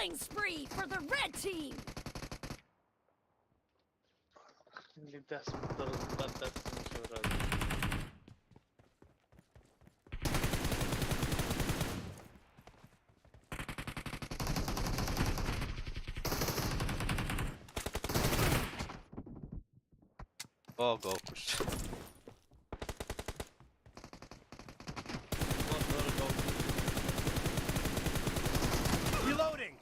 Killing spree for the red team. Даст даст мешавад. О, гол кушт. Reloading!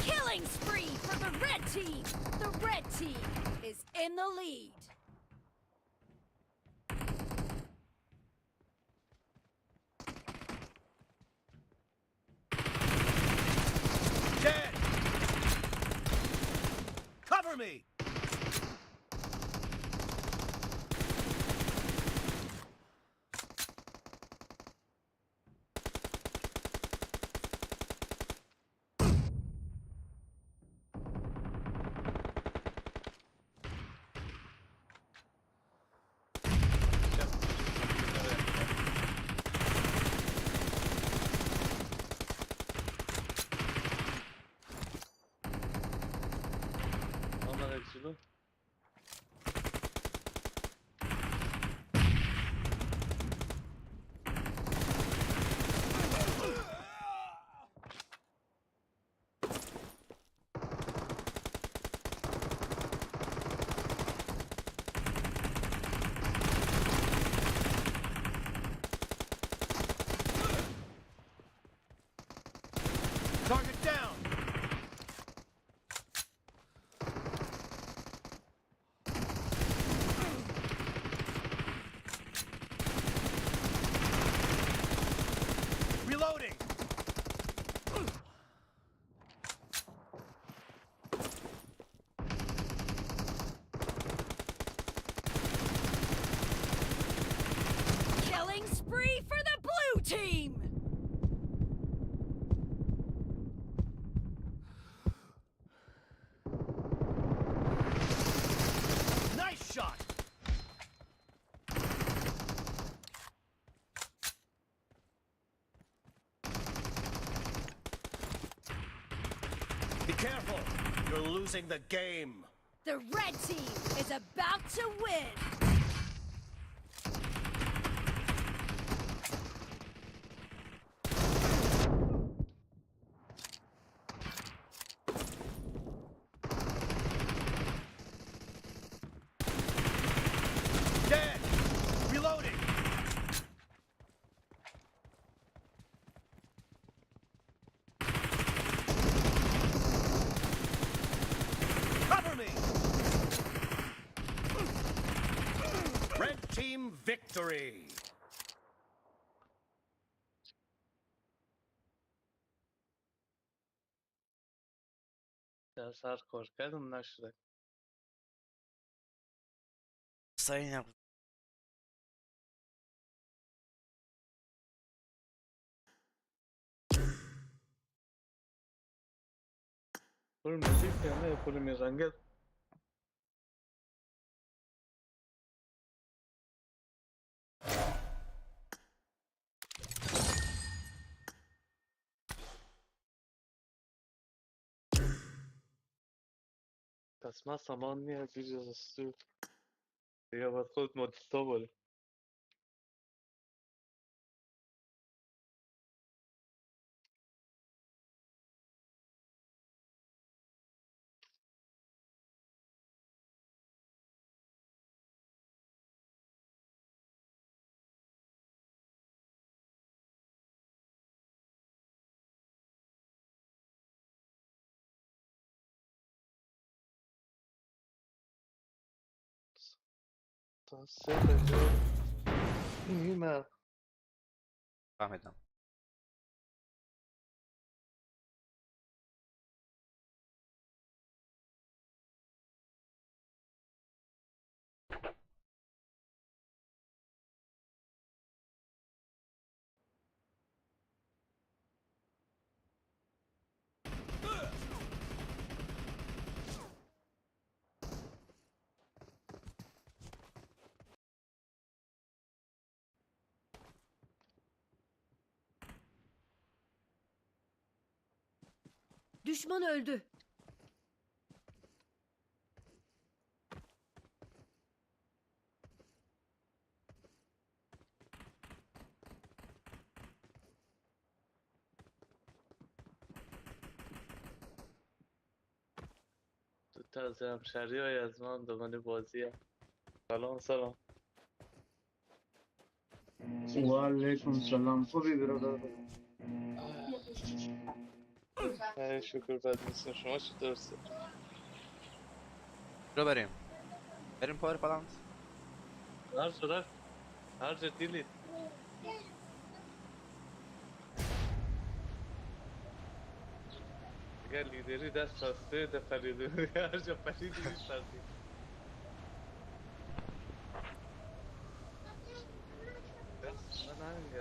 Killing spree for the red team. The red team is in the lead. Dead! Cover me! Омада ҷило. Target down! Reloading! Killing spree for the blue team. Nice shot! Be careful! You're losing the game! The red team is about to win. Dead! Reloading! Cover me! Red team victory! Дар сар кор кардам, нашуда. Саи набуд. Пули медид я не, пули мерангед. Тасма самон не обижа. Дига бад худ модисто боли. Та се баҷа нима. Фаҳмидам. Düşman öldü. دو تا از همشهری های از من دنبال بازی هم. سلام سلام. وعلیکم سلام. خوبی برادر؟ نه شکر بد نیستم. شما چطور هستید؟ کجا بریم؟ بریم power plant؟ هر جا رفت، هر جا دیدید. اگر لیدری دست هسته ده پریده، هر جا پریدی میپردی. دست من همین.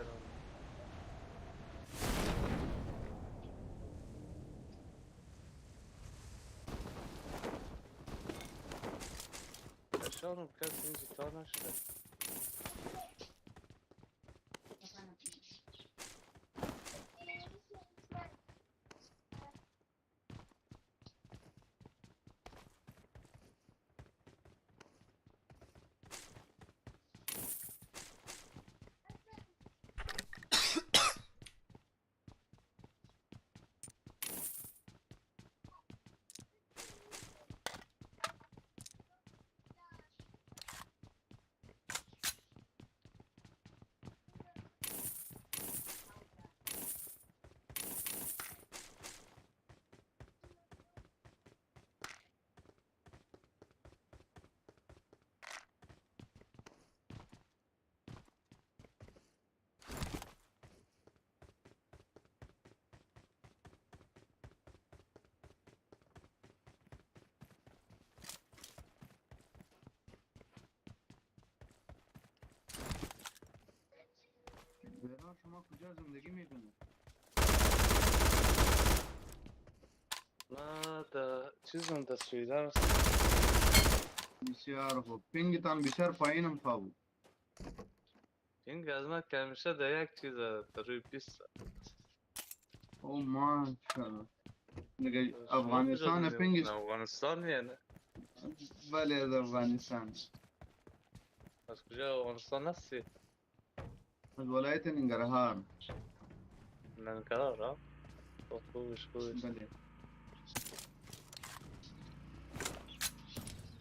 شانم کسی اینجا تا نشده. برادر شما کجا زندگی میکنید؟ من در چیزم در سویدن. بسیار خوب. ping تان بسیار پایینم خواه بود. ping از من که همیشه در یک چیز در روی 20. او ماشاءالله. دیگه افغانستان ping. افغانستان نه؟ بله از افغانستان. از کجا افغانستان هستی؟ از ولایت ننگرهار. ننگرهار ها؟ خوبش خوبش. بله.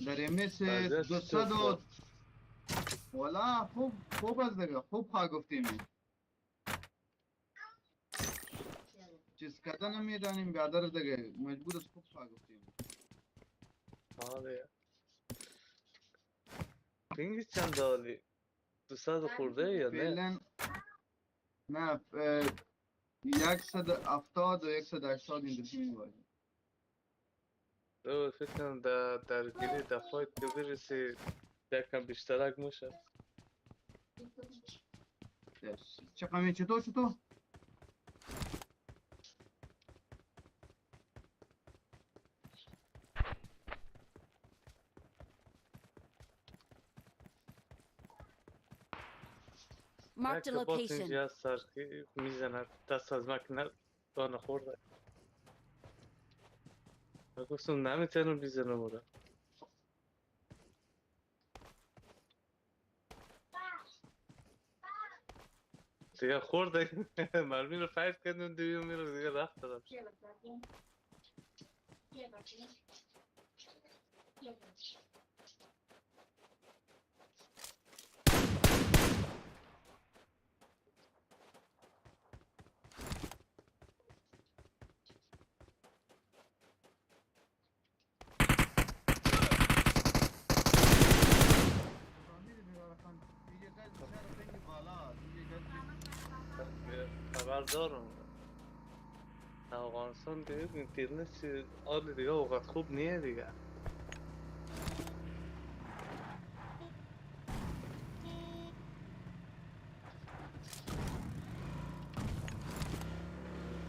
در MS 200 ولا خوب خوب از دیگه خوب خواه گفتیم. چیز کردن نمیدانیم بیادر دیگه مجبور است خوب خواه گفتیم. آره. ping چند داری؟ 200 خورده یا نه؟ فعلا نه، 170 و 180 این دو باشه. دو فکر کنم در درگیری در fight که برسی یکم بیشترک میشه. چقدر چطور چطور؟ Marked a یک bot location. اینجا هست سر که میزنه دست از مکنه دانه خورده. من گفتم نمیتونم بیزنم او را. دیگه خورده مرمی رو فایر کردم دویم میرو دیگه رفت دادم. خبر دارم افغانستان دیگه اینترنت آره دیگه اوقات خوب نیه دیگه.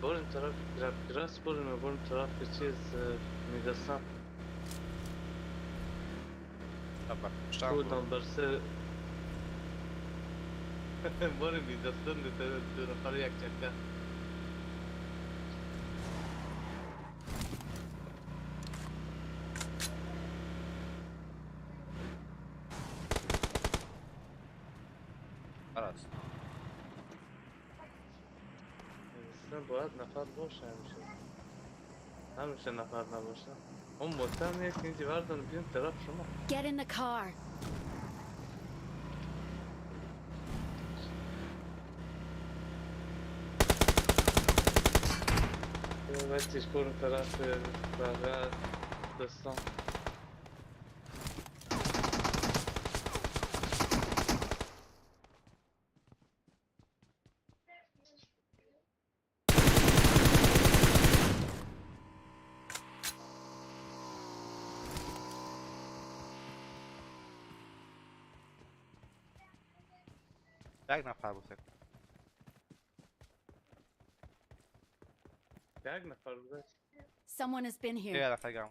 بریم طرف راست بریم بریم طرف چیز میدستم. بودم برسه بریم میدستم دو نفر یک چکه. اصلا باید نفر باشه همیشه. همیشه نفر نباشه. اون مطمئن یک اینجا بردن بیان طرف شما. Get in the car. بچهش برو طرف بقیه دوستان. یک نفر بود فکر. یک نفر بوده. Someone has been here. یه دفعه گم.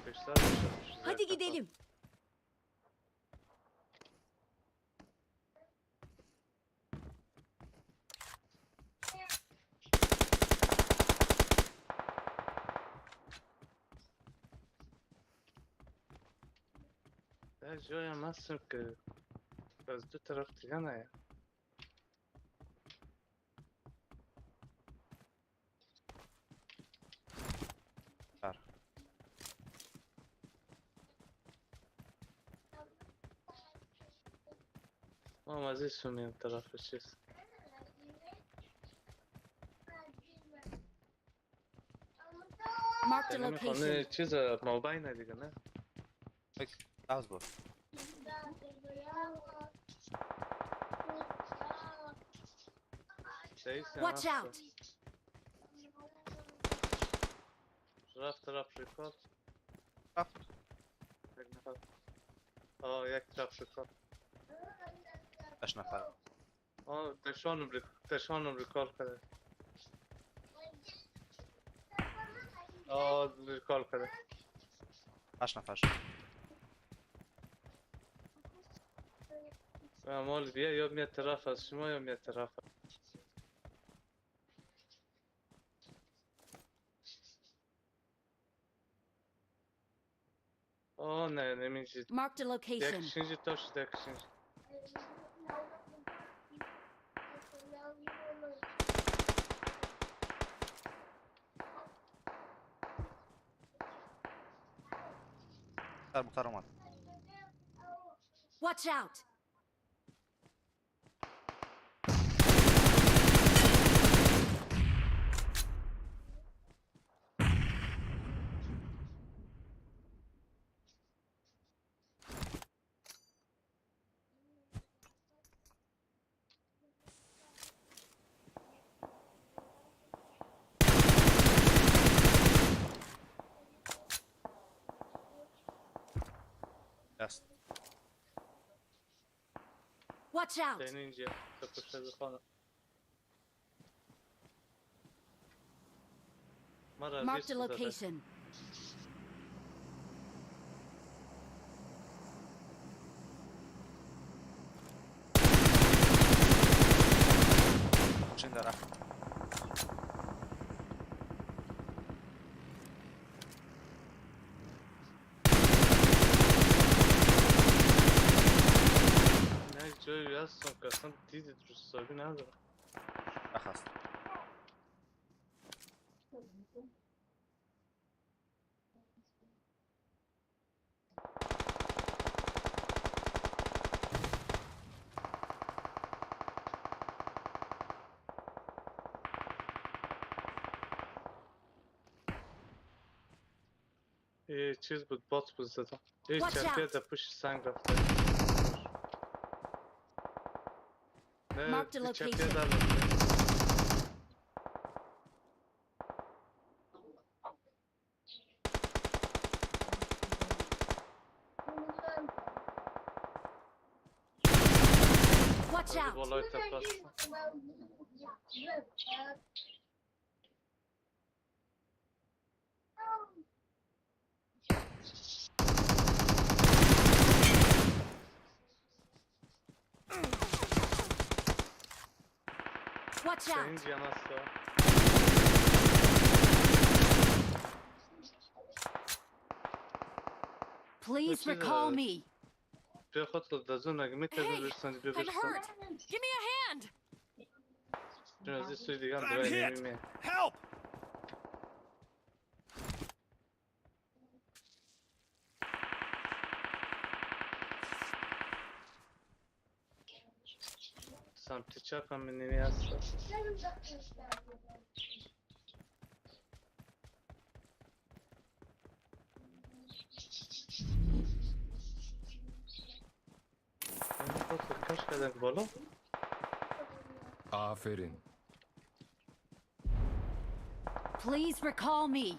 بیشتر میشه. Hadi gidelim. در جای هم هستم که از دو طرف دیگه نه. بر. ما هم از این سو میام طرف چیز. Marked a یعنی خانه location. چیز موبایل دیگه نه. باز بود. رئیس هم Watch هست. out. رفت طرف ریکارد. رفت. یک نفر. آه یک طرف ریکارد. 8 نفر. آه دشانم ریکارد کرده. آه ریکارد کرده. 8 نفر شد. مال بیا یا میاد طرف از شما یا میاد طرف. آه نه نمیشه. Marked a location. یکشینجی تا شد یکشینجی. موتر اومد. Watch out. دست. Watch out. این اینجا تا پشت خانه. مرا از Marked a این سو زده. location. ماشین داره. نه جایی هستم که اصلا دیدی درست حسابی ندارم. نخواست. یه چیز بود بات بود زدم. یه Watch چپیه out. در پشت سنگ رفته. نه Marked a یه چپیه location. در رفته. Watch از out. بالای تپه است. Watch out. اینجا هم هست. Please Which is recall a- me. بیا خود رو دزون اگه میتونی Hey, برسانی بیا I'm برسان. hurt. Give me a hand. I'm hit! Help! سمت چپ هم نیمی هست. کاش کردن بالا. Aferin. Please recall me.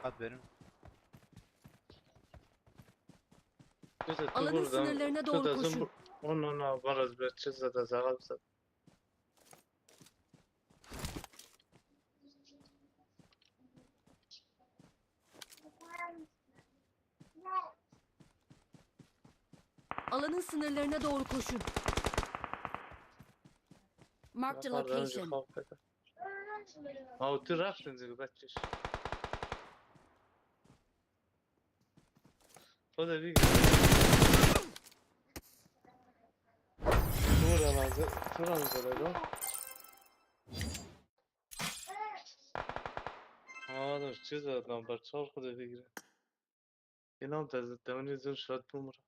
بعد بریم. Alanın sınırlarına doğru koşun. Onun var bir çiz zada zagal zad. Alanın sınırlarına doğru koşun. Marked a location. آه تو رفتن دیگه بچش. خدا بگی. تورم زده. آه چیز زدم بر چهار خدا بگیره. اینام دمنی زون شاد بمره.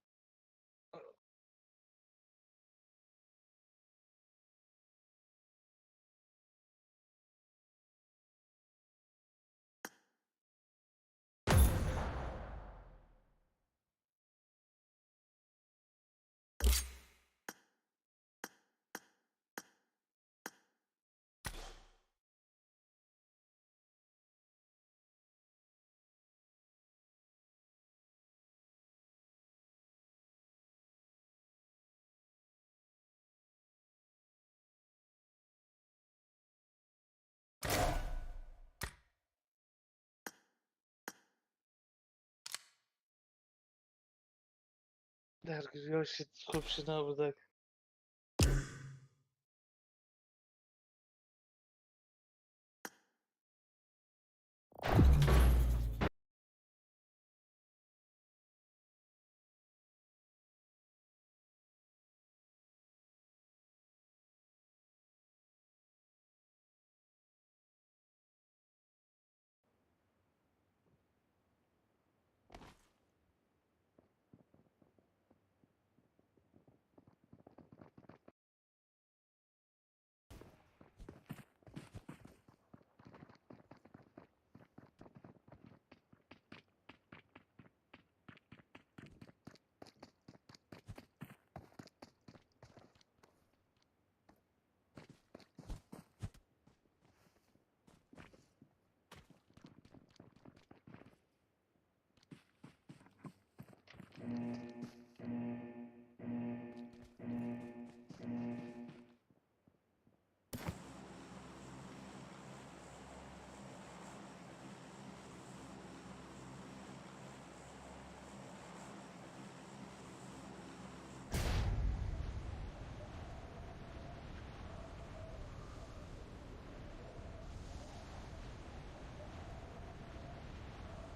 درگیری شد خوب شد نبودک.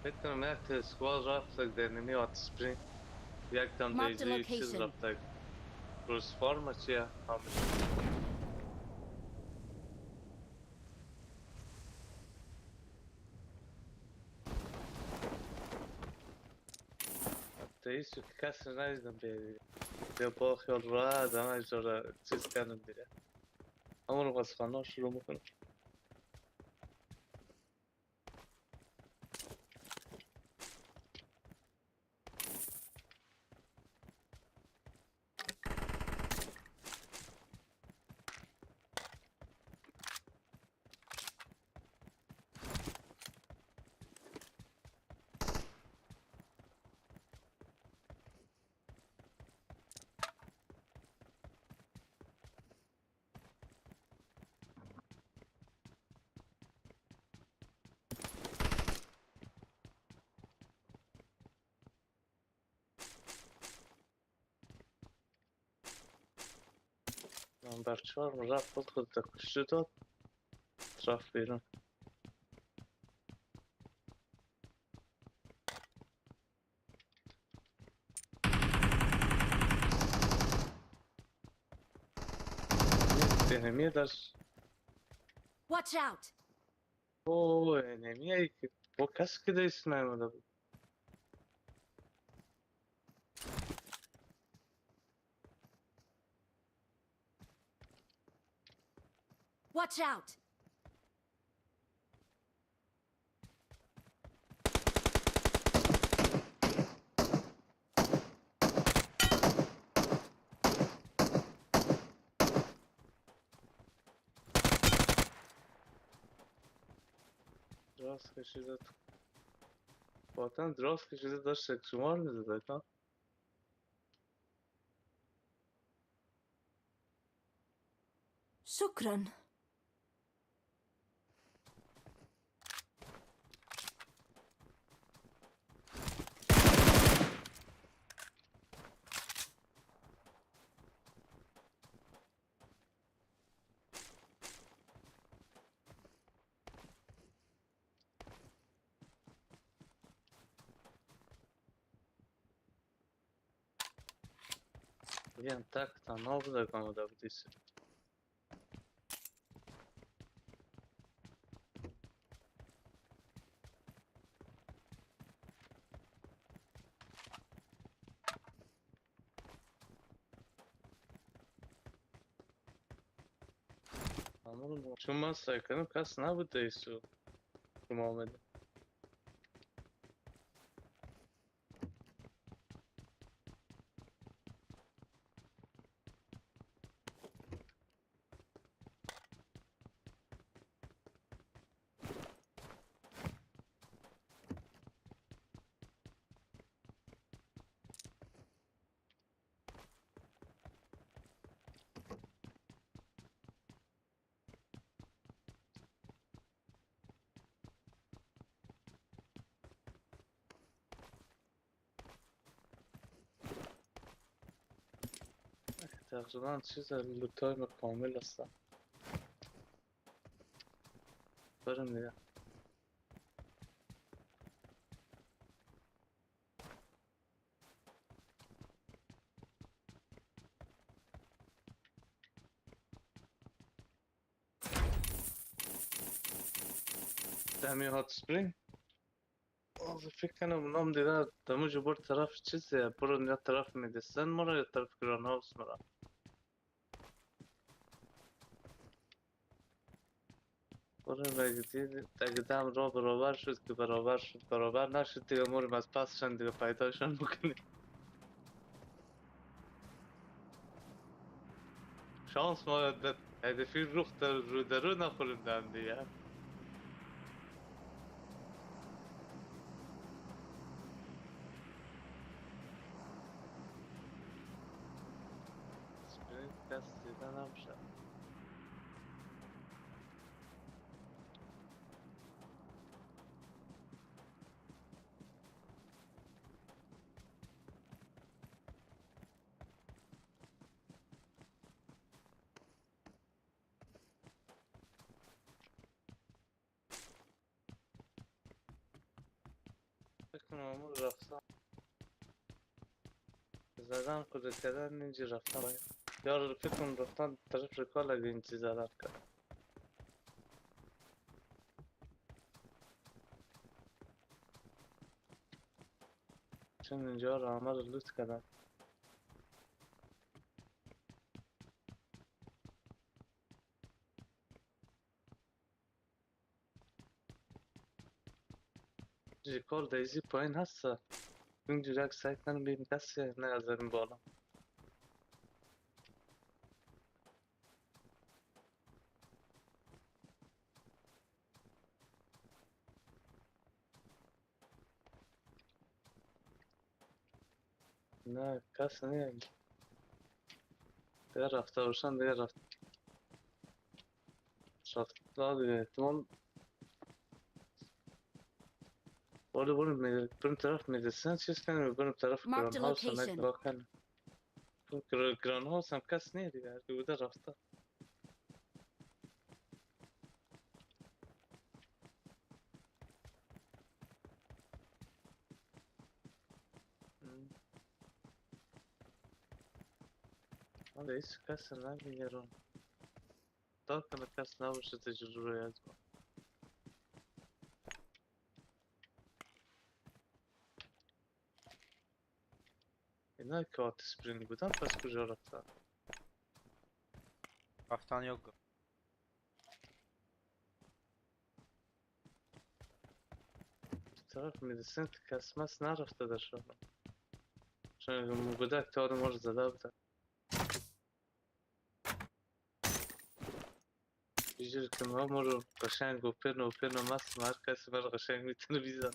فکر کنم یک اسکواد رفت در نیمی آتش سپرینگ یک دم دیزی چیز رفت روز فارم چیه همش دیزی که کسی ندیدم بیاری با خیال راحت همه اجاره چیز کردم دیگه همون رو قصخانه شروع میکنم. نمبر 4 رفت خود خود کشته داد رفت بیرون. Enemy داشت. Watch out! اوه enemy ای که با کس که دیست نیومده بود. Watch out! دراز کشیده باطن دراز کشیده داشت شمار میزد. شكرا. میگم تک تنها بوده که آمده بودی. چون من سعی کردم کس نبود ایسو شما آمده. تقریبا چیز لوتایم کامل هستم. برم دیگه. دمی هات سپرینگ آز فکر کنم اونام دیده دموجو بر طرف چیزه برو یا طرف میدسن مرا یا طرف گران هاوس مرا. برو اگه را برابر شد که برابر شد، برابر نشد دیگه مورم از پسشان دیگه پیداشان بکنیم. شانس ما هدفی روخ در رو در رو نخوریم دم دیگه. سپرینت دست دیده نمیشه. رفتن زدن خود کردن اینجا رفتن یار فکر کنم رفتن طرف رکال اگه این چیز زدن کرد. چون اینجا رو همه رو لوت کردن. کار دیزی پایین هست. اینجوری یک سعی کنم بیم کسی نه از این بالا. نه کس نه دیگه رفته باشن دیگه رفت رفته دیگه احتمال بریم طرف میدسن چیز کنیم بریم طرف گران هاوس هم نگاه کنیم. گران هاوس هم کس نیه دیگه هر کی بوده رفته. من هیچ کس نمیگیرم. تا کنه کس نباشه تجربه از ما. اینا که آتیس برینی بودن پس کجا رفتن؟ رفتن yok. طرف میدیسن که کس مس نرفته در شما. چون مگودک تا آدم رو زده بودن. یه که ما رو قشنگ و پرن و پرن و مست هر کسی بر قشنگ میتونه بیزنه.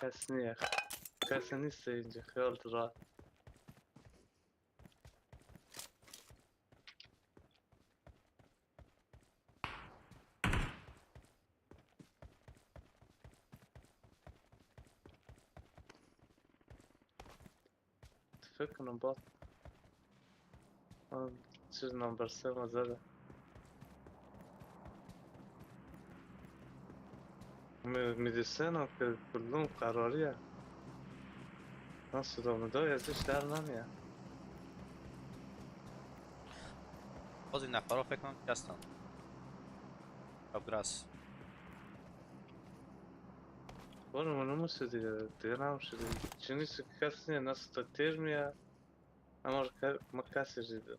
کس نیست. کسی نیست اینجا خیالت راحت. فکر کنم با چیز نمبر 3 ما زده. میدیسن که کلون قراریه. من صدا مدای ازش در نمیاد. باز این نفرها فکر کنم که هستن. آبگراس. برو منو موشه دیگه نموشه دیگه. چی نیست که کسی نیست، نه صدا تیر میاد اما ما کسی دیده.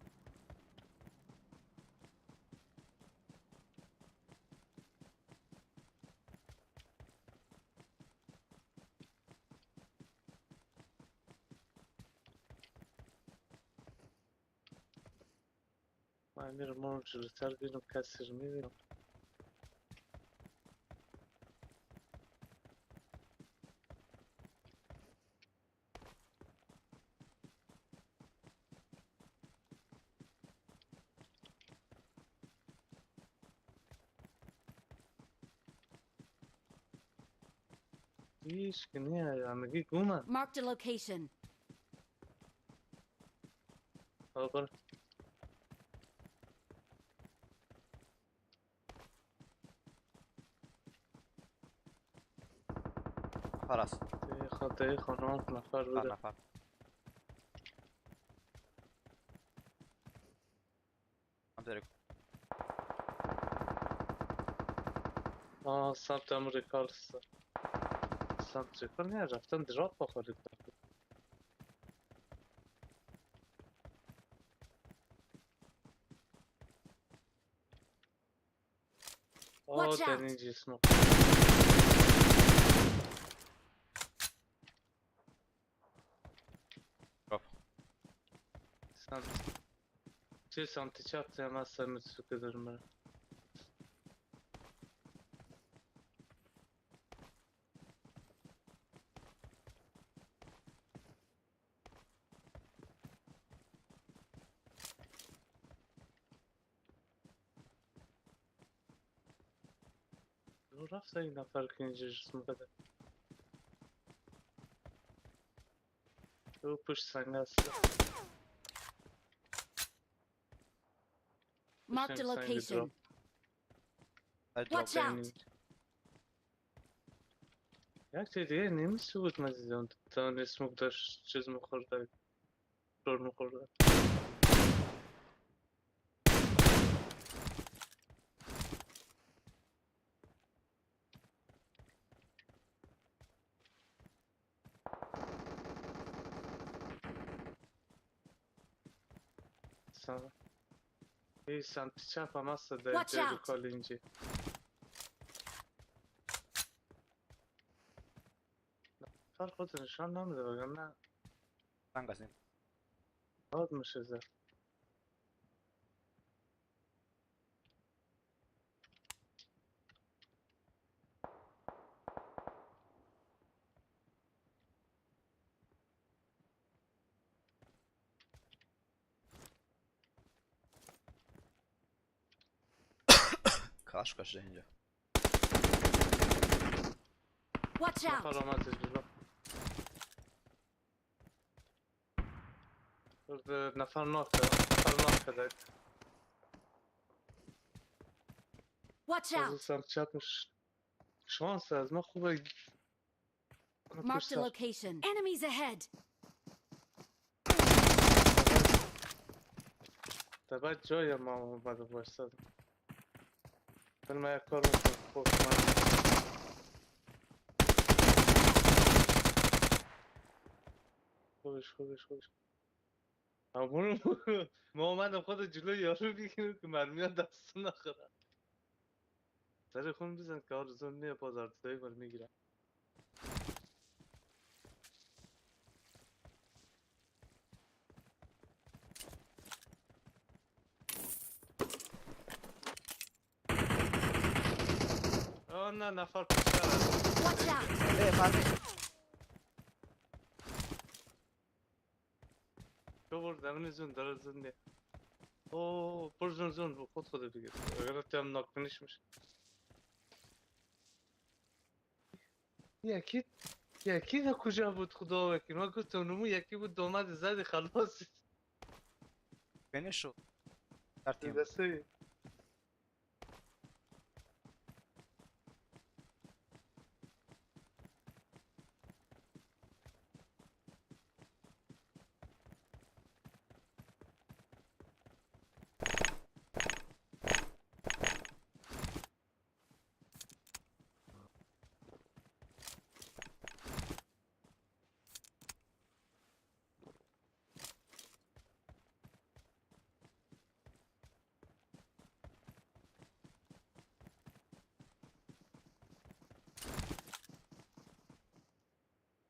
من میرم اون جلوتر بینم کسی رو میبینم. هیچ که نیه، همگی گومن. Marked a location. برو. نفر است. خاطر خانم نفر بوده. نفر. آه سمت امریکا است. سمت ریکال نه رفتن دراپ بخورید. آه در اینجا اسمو. چه سمت چپ هم هستم مثل دارم برم. رفت این نفر که اینجا جسم بده. او پشت سنگ هست. Marked a location. Watch out. یک چیز دیگه نمیشه بود من دیدم تا اسموک داشت چیز میخورد رول میخورد. سمت چپ هم هست در جای کال اینجا. نفر خود نشان نمیده بگم نه. سنگ است. یاد میشه زد. کاش کاش اینجا. Watch out. نفر آمد جلو. نفر ناک. Watch out! سمت چپ شانس از ما خوبه. Marked a location. Enemies ahead. بعد جای ما اومده وایسادم. من یک کار میکنم. خب من خوبش خوبش خوبش. ما اومدم خود جلوی یارو بگیریم که مرمی ها دست نخورن. سر خون بزن که آرزون نیه باز آرزوی بر میگیرم. آه نه نفر پیشتر. Watch out! تو برد زمین زون داره زون نیه. اوه بر زون زون خود خود بگیر. اگر تو هم ناک فینیش میشه. یکی در کجا بود خدا وکیل؟ من گفتم نمو یکی بود دومد زدی خلاص. فینیش شد. در تیم. دسته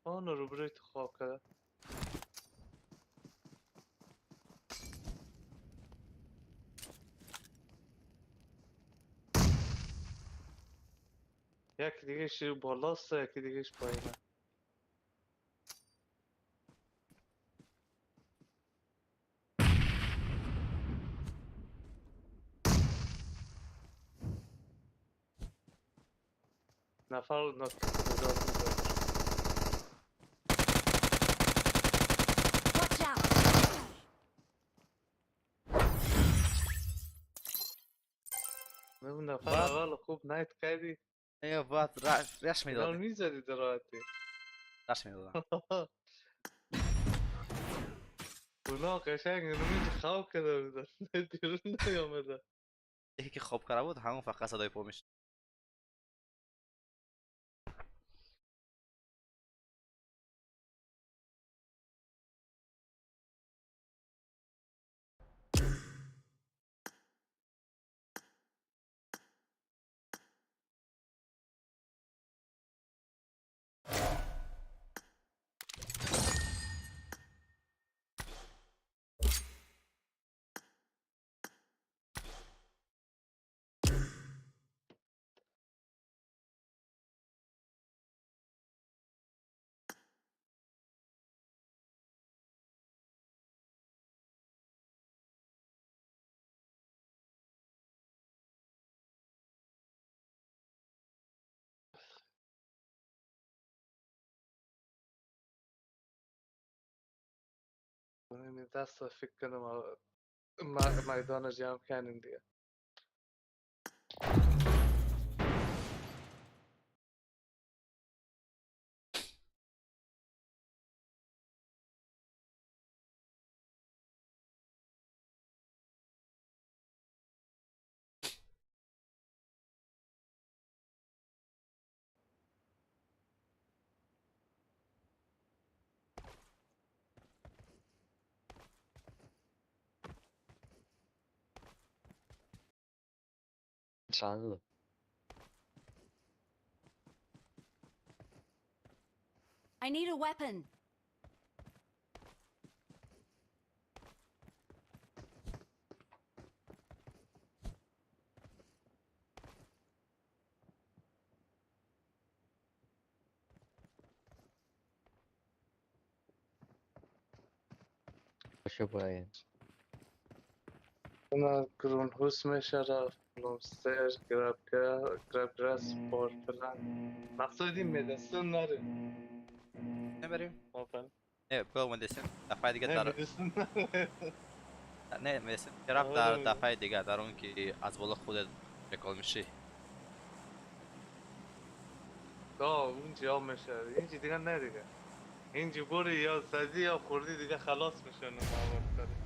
آن رو برای تو خواب کرده. یکی دیگهش بالاست یکی دیگهش پایینه. نفر ناک. Watch out! اون نفر اول خوب نایت کردی. نه باید رش میدادی. میزدی در راحتی. رش میدادم. اونا قشنگ نمیشه خواب کرده بودن. بیرون نیامده. یکی که خواب کرده بود همون فقط صدای پا میشه. دست فکر کنم میدان جمع کنیم دیگه. 删了。 I need a weapon. 是不然。 نه گرونهوس میشه رفت لومستر گراب گراس پورتلند مقصد این میدستون نره. نبریم. آفرین. نه بگو مدرسه دفعه دیگه در نه مدرسه رفت در دفعه دیگه در اون که از بالا خودت رکال میشی. آه اونجا میشه اینجا دیگه نه دیگه اینجا بری یا زدی یا خوردی دیگه خلاص میشه مواد داره.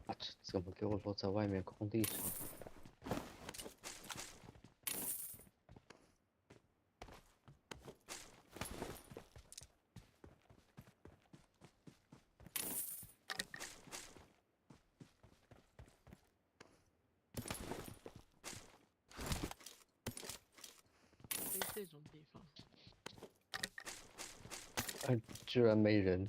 啊，这怎么给我落在外面空地上？这种地方，哎，居然没人！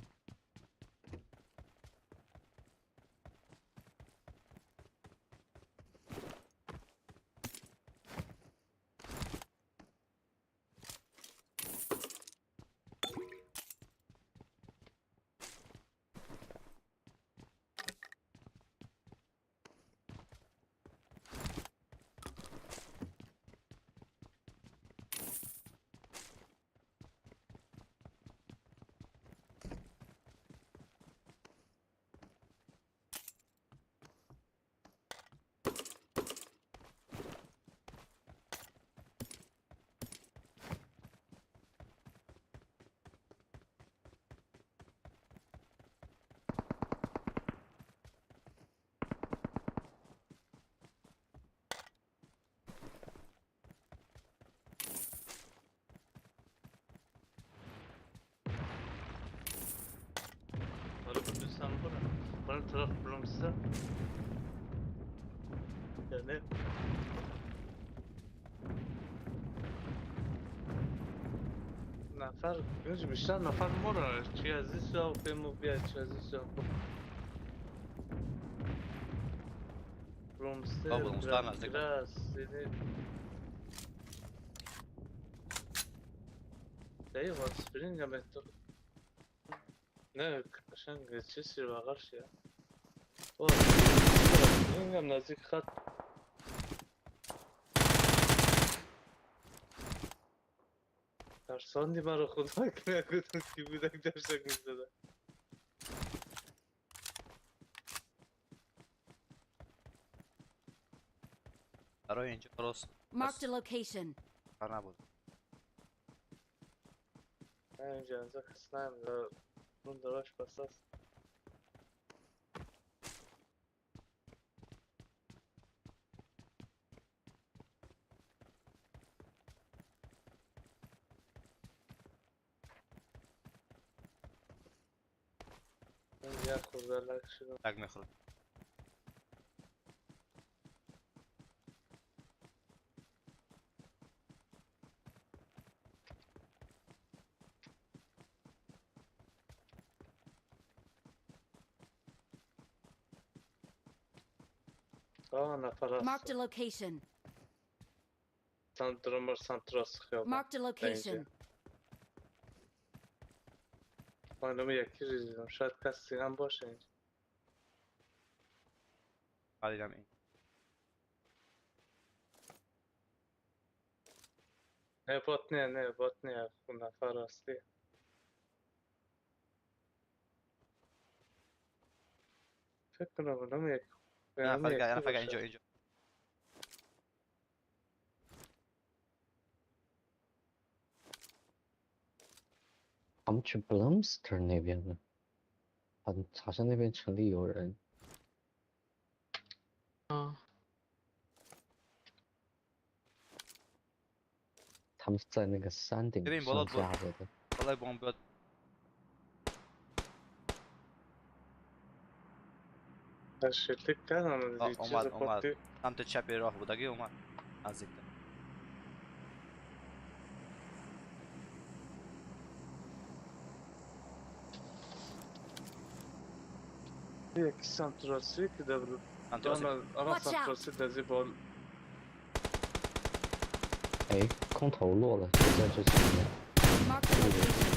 برای طرف بلومسه یعنی نفر بیشتر نفر مرن چی از این سو پیمو بیا چی از این سو بلومسه گراس دقیقا سپرینگ هم نه قشنگ چیزی بغلش یا اینم نزدیک خط ترساندی مرا خدا که نگفتم کی بودک درشک میزده. برای اینجا درست Marked a location. نبود. نه اینجا اینجا کس نیم اون دراش بس است. یک خورده لک شدم. لک میخورد. آه نفر Marked a location. سانترومر سانتراس خیابان. Marked a location. خانم یکی رو دیدم شاید کسی هم باشه اینجا. دیدم این. نه بات نه نه بات نه نفر اصلی. فکر کنم اونم یک. نه فقط اینجا اینجا. 他们去 Blumster 那边了，好像那边城里有人。啊。他们是在那个山顶上架着的。 اومد اومد سمت چپ راه بودگی اومد نزدیک. یکی سمت راستی که دبلو آن سمت راستی دزی بال. 哎，空投落了，就在这前面。 Marked a location.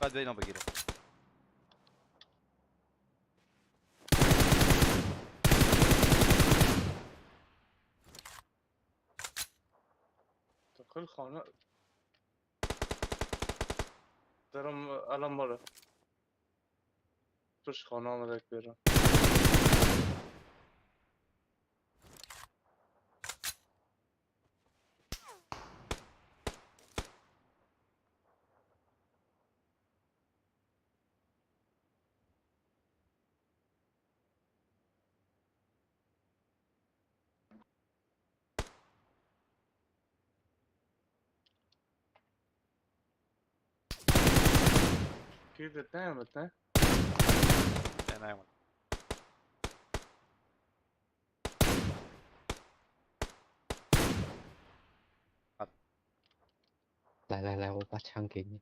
باید به اینا بگیره. داخل خانه دارم الان ماره پشت خانه آمده بیرون. کی دید نیامد نه؟ نه نیومد. 来来来，我把枪给你。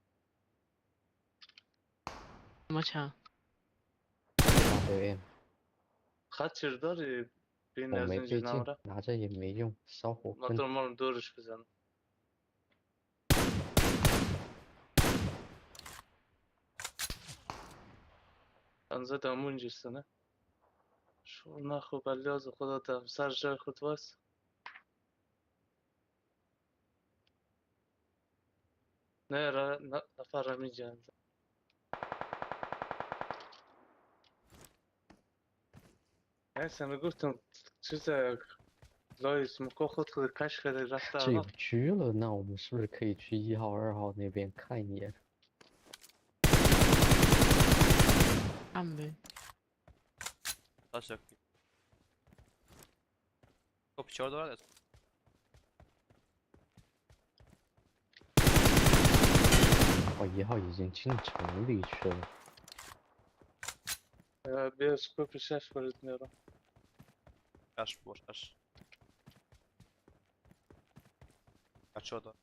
什么枪？ WM， خط چرداری بین 我 از 没 اینجا 对劲 نمره، ，拿着也没用，烧火 من 棍。 دارم مالم دورش بزنم. زدم اونجا نه شو نخو بلیاز خدا دم سر جای خود واس نه را نفر میجند. نه گفتم چیز لای سموکا خود خود کش کرده رفته. 这有 عقب. 狙了，那我们是不是可以去1号、2号那边看一眼？看呗。 تاشو خب 4 دارد. 哦，1号已经进城里去了。 بیا scope 6 برات میارم. 6 بور 6 بچه دار.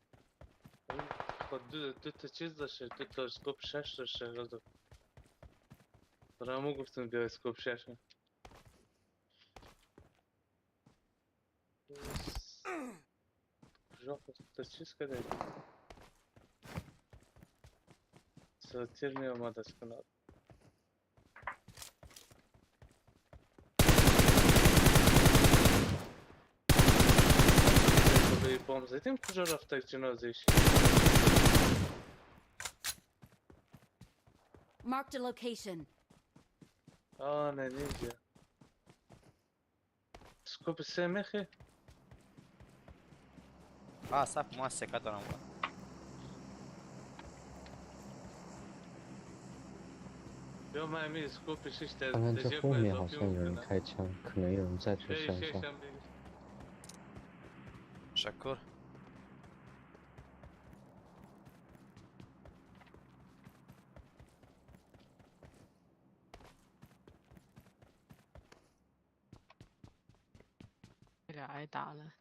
خب دو تا چیز داشته، دو تا scope 6 داشته. غزا برامو گفتم بیا scope 6. کجا خود تا چیز کرده ساتیر می آمد از کنار. خدای بام زدیم کجا رفته جنازه؟ Marked a location. آه نه اینجا scope 3 میخی؟ آه صف ما سکه دارم. بیا من همین scope 6 刚刚这后面好像有人开枪，可能有人在这山上。 تشکر. 这俩挨打了。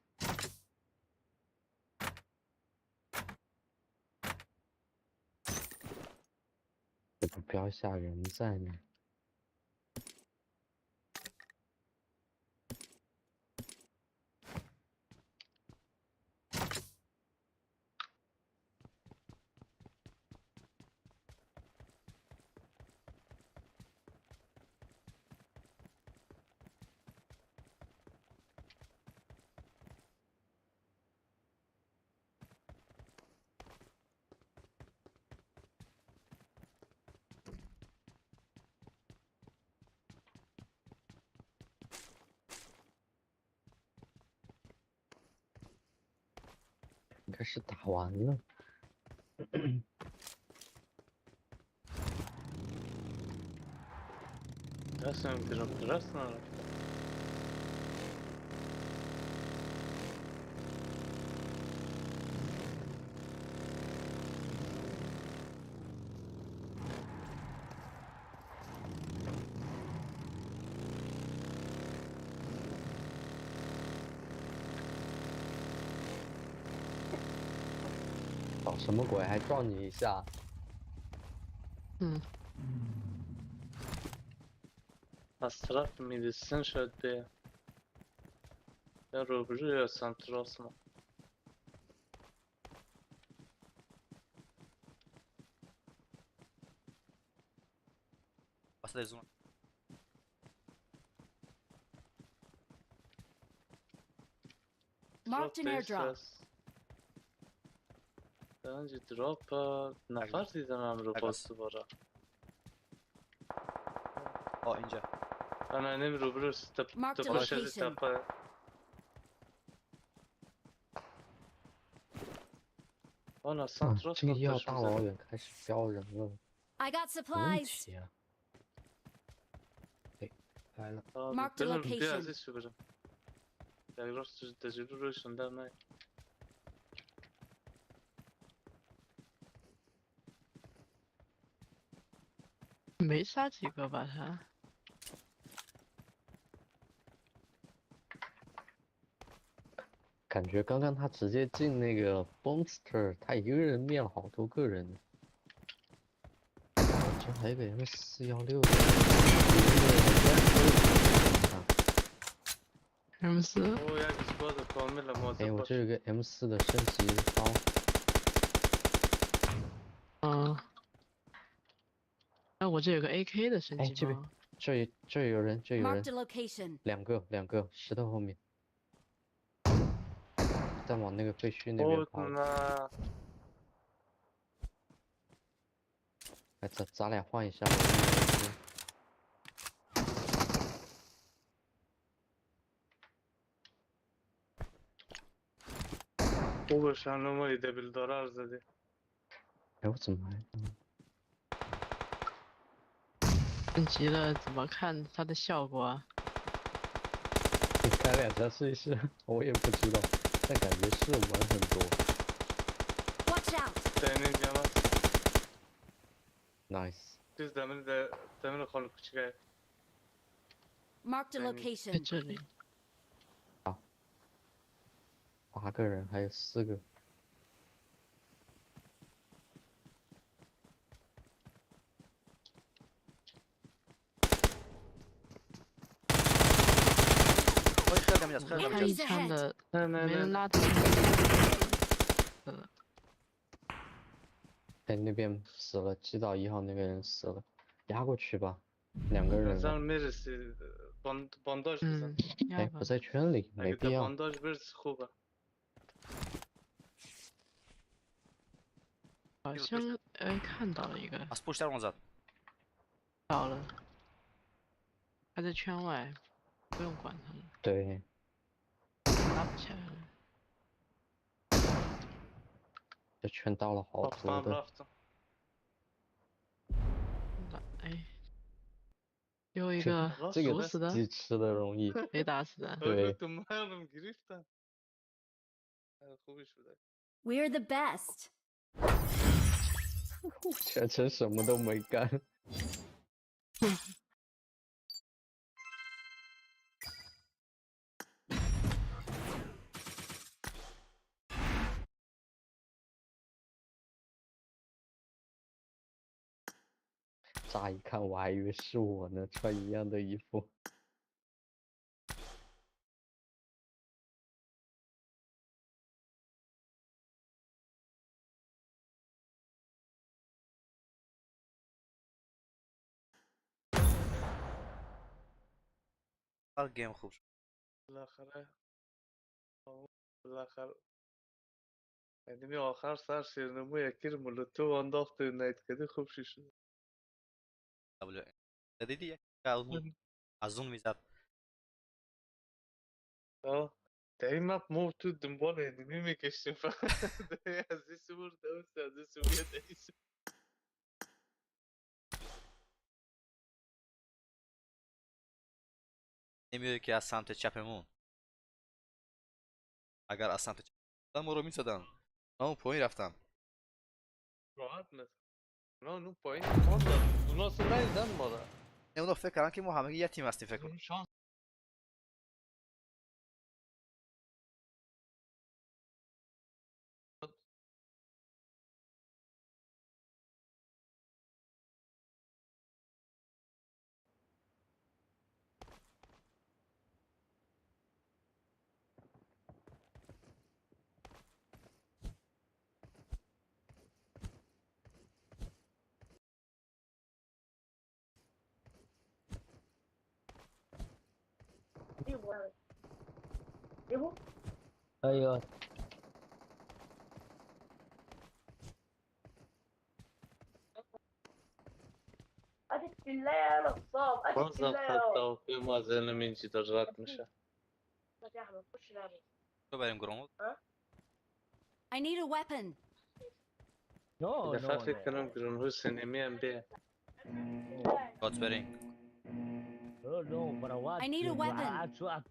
这不标下人在呢。应该是打完了。 دستم گرفت راست نرفت. 搞什么鬼？还撞你一下？嗯。 از طرف میدیسن شاید به یا روبرو یا سمت راست ما. وسط زون. Marked an airdrop. دانجی دراپ نفر دیدم هم رو باز دوباره. آه اینجا. انا نمی روبرو تپه شده تپه. 啊，这个要大老远开始飙人了。 I got supplies. 对，来了。 Marked a location. 没杀几个吧他。 感觉刚刚他直接进那个 Monster，他一个人灭了好多个人。这还有个 M416的，M4。哎，我这有个 M4 的升级包。嗯。哎，我这有个 AK 的升级包。哎，这边，这有人，这有人。两个，石头后面。 在往那个废墟那边跑。哎，咱俩换一下。哎，我怎么还？升级了怎么看它的效果啊？你开两下试一试，我也不知道。 但感觉是稳很多。 Watch out! Nice. Marked a location. 在这里。啊，8个人，还有4个。他一枪的，没人拉他。在那边死了，击倒1号那个人死了，压过去吧，2个人。嗯，哎，不在圈里，没必要。好像哎看到了一个。到了，他在圈外，不用管他们。对。 拉不起来了，这圈到了好多的。哎，又一个这个死的，自己吃的容易。没打死的。对。 We're the best。全程什么都没干。乍一看，我还以为是我呢，穿一样的衣服。 گیم خوب شد. بالاخره بالاخره یعنی آخر سر شیرنمو یکی رو مولوتوف انداخت و نایت کردی خوب شد. دیدی از اون میزد. آه در این مپ ما تو دنبال انمی میکشیم فقط از این سو برد از این سو بیاد این سو. نمیاد که از سمت چپمون، اگر از سمت چپ ما رو میزدن، من پایین رفتم راحت مثلا نه اون پایین ماندن، اونا اصلا ندیدن ما رو. اونا فکر کردن که ما همگی یه تیم هستیم فکر کنم. ايوه. بازم خط هواپیما از enemy داره رد میشه. تو بریم گرون. I need a weapon. No, دفعه no, فکر no. کنم گرون هوس enemy هم بیه. باز بریم. No, no, but I need a weapon.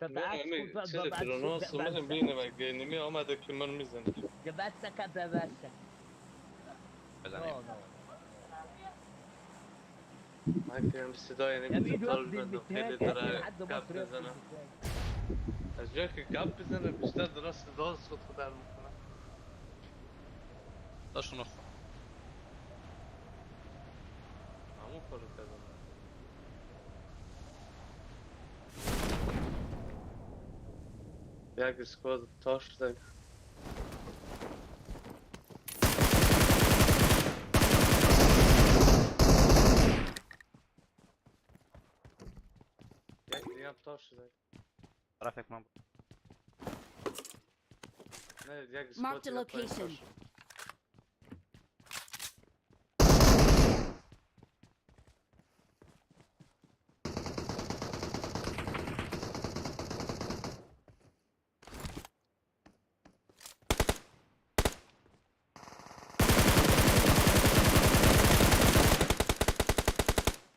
نه امی چیز گرون هوس اومدم بینم اگه enemy آمده که من میزنه. بزنیم. من که صدای enemy تا بندم خیلی داره گپ میزنه. از جایی که گپ بزنه بیشتر داره صدا از خود در میکنه. داشتون همون کارو کردم. یک اسکواد تاش شده. یک دیگه هم تاش شده. طرف فکر کنم. نه یک اسکواد Marked a دیگه پایین تاش location. شده.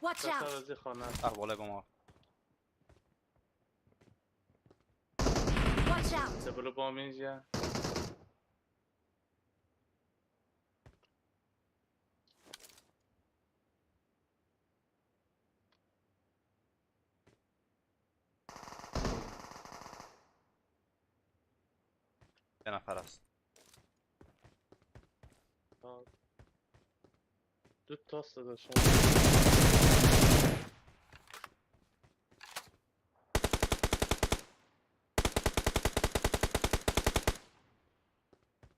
Watch out! سر از این خانه است. اه بالا با ما. Watch out! دبلو بام اینجا. یه نفر است. دو تا صدا شما.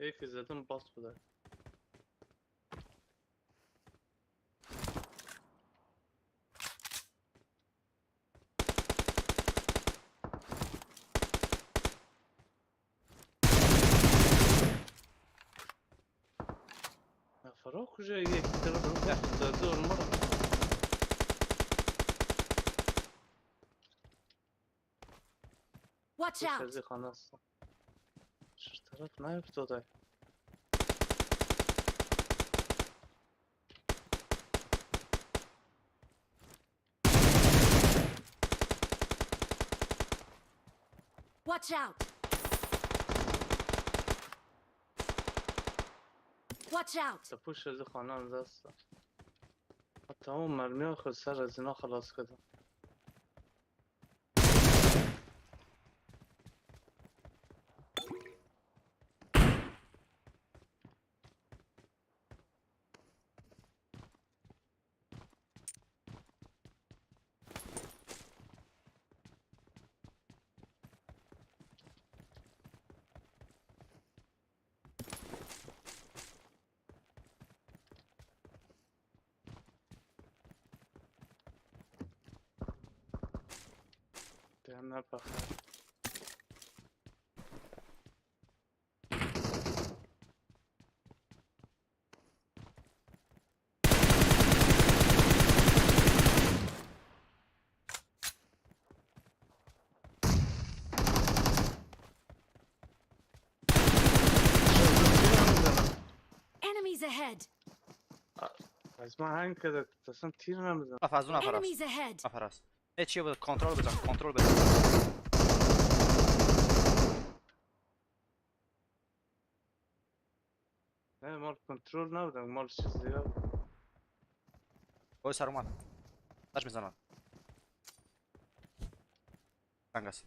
یکی زدم باز بوده. نفرا کجا یک طرف زده اون. Watch out! از خانه است. چه طرف نیفتاده. Watch out! Watch out! تا پشت از خانه هم دست. تمام مرمی خود سر از اینا خلاص کردم. نه بخیر. Enemies ahead! از من هنگ کرده اصلا تیر نمیزنم. از اون نفر است. Enemies ahead! نفر است. نه چیه بود؟ کنترل بزن، کنترل بزن. نه مال کنترل نبودم، مال چیز دیگه بود. وای سر اومد. داش میزنم. تنگ است.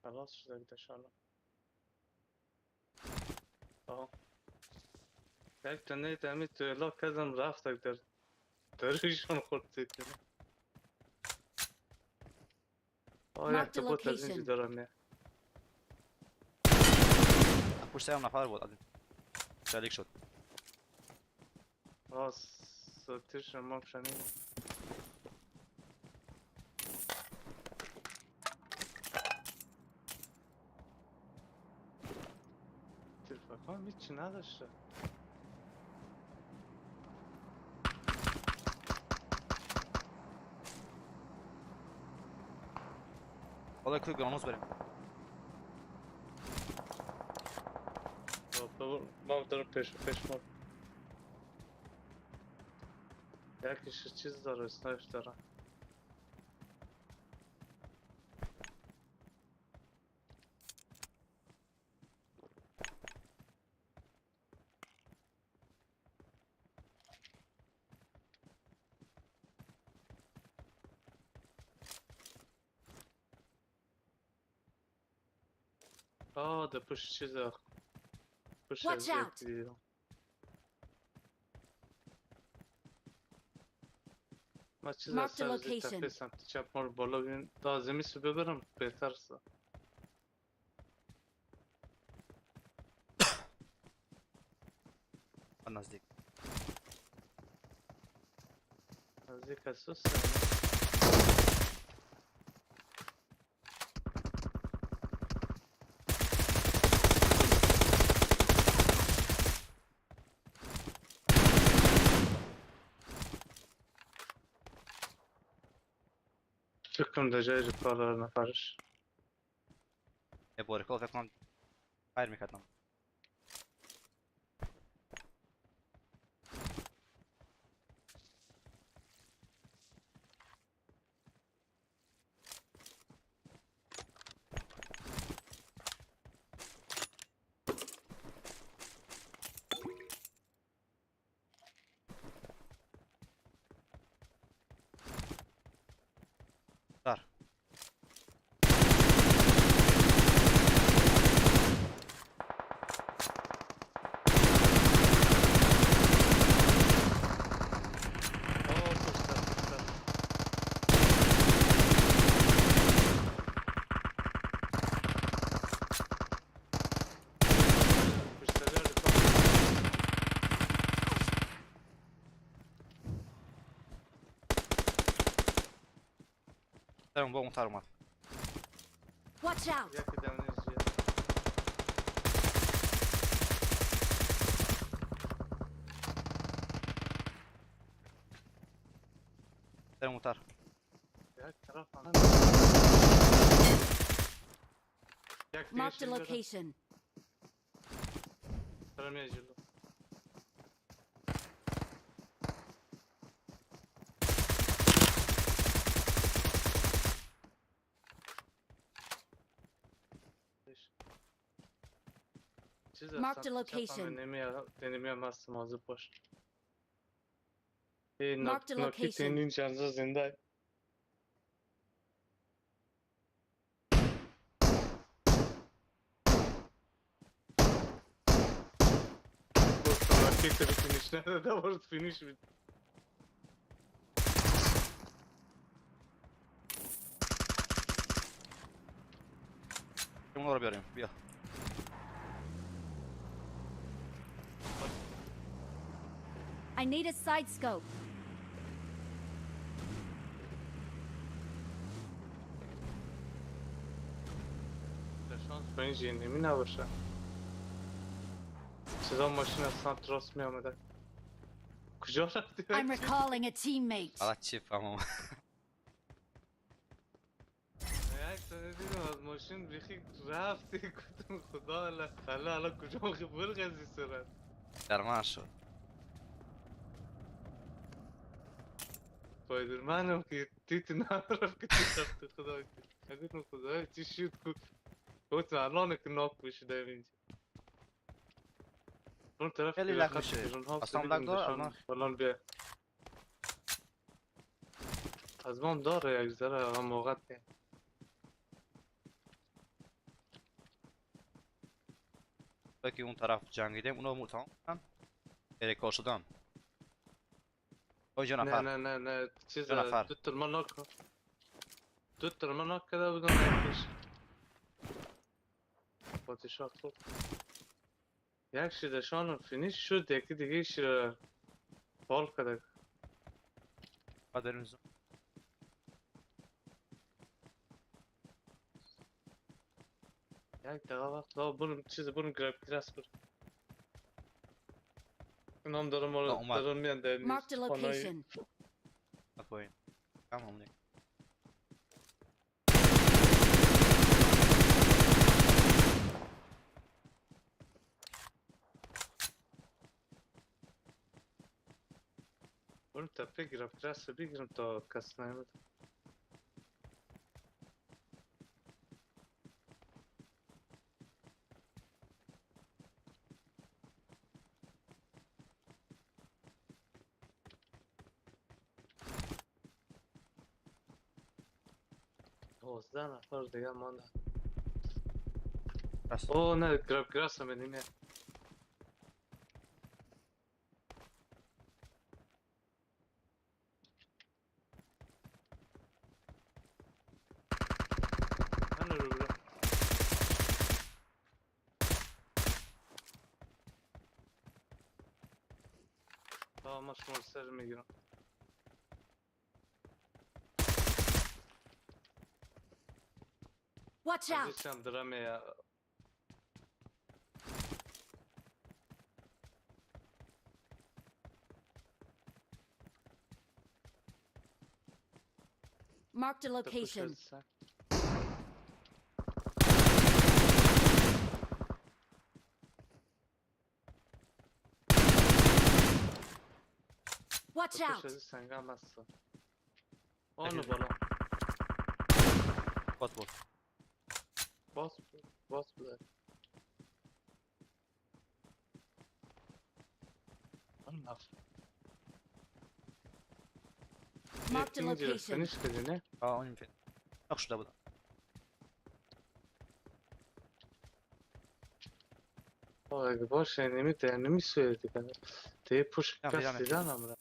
خلاص شده انشالله. آه یک تنه دمی تو الا کردم رفت در دریشون خورد تیکنه. آه یک Marked a تا بود از اینجا location. دارم میاد. پشت سر اون نفر بود. شلیک شد. آه تیرش ما شنیدم. تیر فکر هیچی نداشته. حالا کوی گرانوس بریم. ما دارم پیش پیش ما یکیش چیز داره، اسنایپ داره. آه ده پشت چیزه، پشت Watch از out. یکی دیدم. ما چیز Mark از the سر زیر location. تپه سمت چپ ما رو بالا ببین تا زمین ببرم بهتر است. نزدیک نزدیک از سوس. فکر کنم در جای کار نفرش. یه بارکال فکر کنم فایر میکردم. دار. آه پشت سر، پشت سر. پشت سر رفاق. درم با اون تر اومد. Watch out! یکی دمنیز جیه. درم اون تر. یک طرف هم. یک دیگه Marked a شیل دارم. location. دارم یه جلو. چیز Marked a سمت چپ هم location. enemy هم هست، مواظب باش. Marked a ناکی location. تنین چند زنده. گفتم راکیت به فینیش نداده، برد فینیش بید. اون رو بیاریم، بیا. I need a side scope. شانس با این enemy نباشه. صدا ماشین از سمت راست می آمده. کجا رفتی؟ I'm recalling a teammate. حالا چی فهمم. یک ثانیه دیدم از ماشین بیخی رفتی، گفتم خدا الله حالا حالا کجا میخوای برغزی سرت. درمان شد. سپایدرمنم که تیت نرفت که تیت رفت. خدا گفتم خدا چی شد؟ گفتم الان که ناک بشی اینجا اون طرف خیلی که لگ خط میشه. بیرون ها اصلا دیدم لگ داره، نشان الان. الان بیا از ما هم داره یک ذره، هم موقع نه. که اون طرف جنگیدیم اونو تمام کردن. ریکار شدن. اینجا نه. نفر. نه نه نه، چیز دو نفر. دو تا ما ناک، دو تا ما ناک کرده بودم، یکیش پادشاه خود یک شیدشان فینیش شد، یکی دیگه شیر فال کده. بعد بریم زون. یک دقیقه وقت لا برم چیز برم گرب گرس برم. اینام دارم اومد. دارم میان در Marked a location. پایین. کم همونه. برم تپه گرب گرس بگیرم تا کس نیامد. 12 نفر دیگه مانده. راست. اوه نه گرب گرس هم نه. من رو برو. آه ما شما رو سر میگیرم. Watch out! عزیزم دارم یا Marked a location. Watch out! سنگم هست. آنو بالا. باز بود. باز باز بوده. Marked a location. فینیش کردی نه؟ آه اون فین. نقش شده بودم. اگه باشه نمیده نمیسویه دیگه. دیگه پشت نه، کس پیدا دیدن امرا.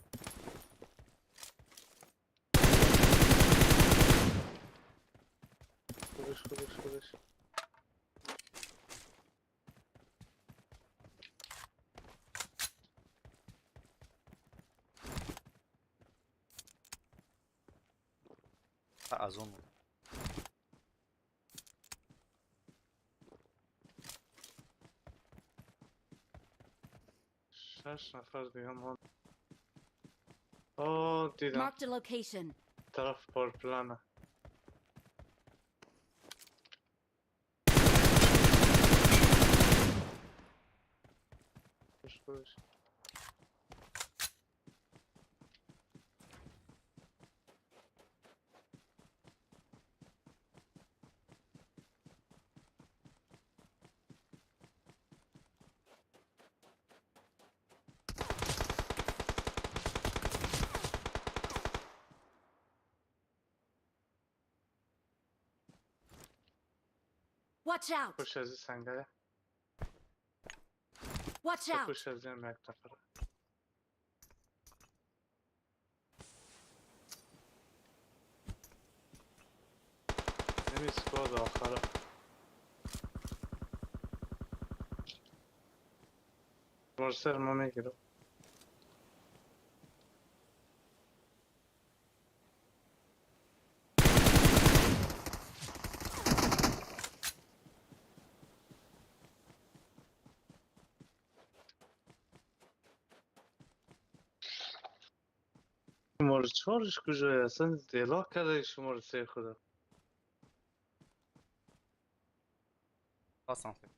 خودش خودش خودش. از اون بود. شش نفر دیگه مان. آه دیدم. Marked a location. طرف پارپلانه. خوش خوش. Watch out! خوش از این سنگره. Watch out! خوش از این یک نفره. نمی سکواد آخره. مرسل ما میگیرم. شماره 4ش کجاست؟ اصلا اعلام کرده شماره 3 خدا. خواستم فکر.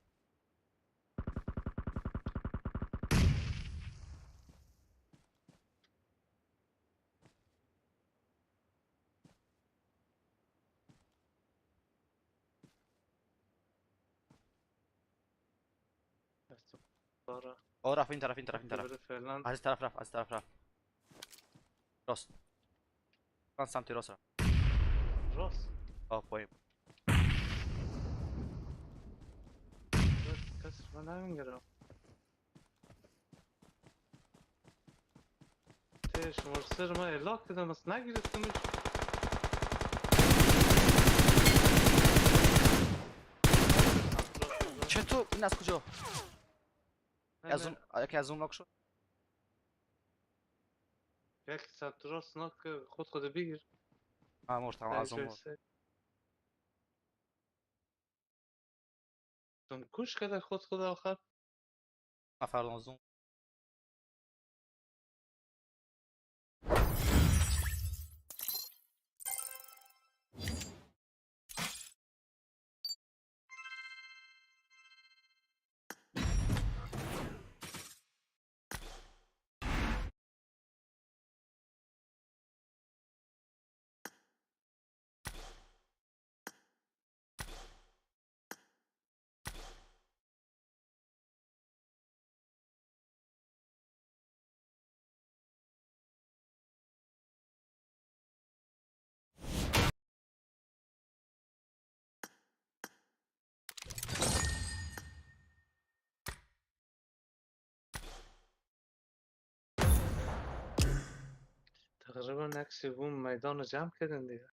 آه رفت این طرف این طرف این طرف. فعلا از طرف رفت از طرف رفت. راست. من سمت راست رفت. راست. آه پایین. کسی من نمیگیرم. ته شماره 3 رو من اعلام کردم اصلا نگرفتمش. چطور این از کجا؟ از اون یکی از اون ناک شد. یک سمت راست ناک خود خود بگیر. آه مرد تمام از اون مرد. تون کش کرده خود خود آخر. نفر از اون. تقریبا یک سوم میدان رو جمع کردن دیگه.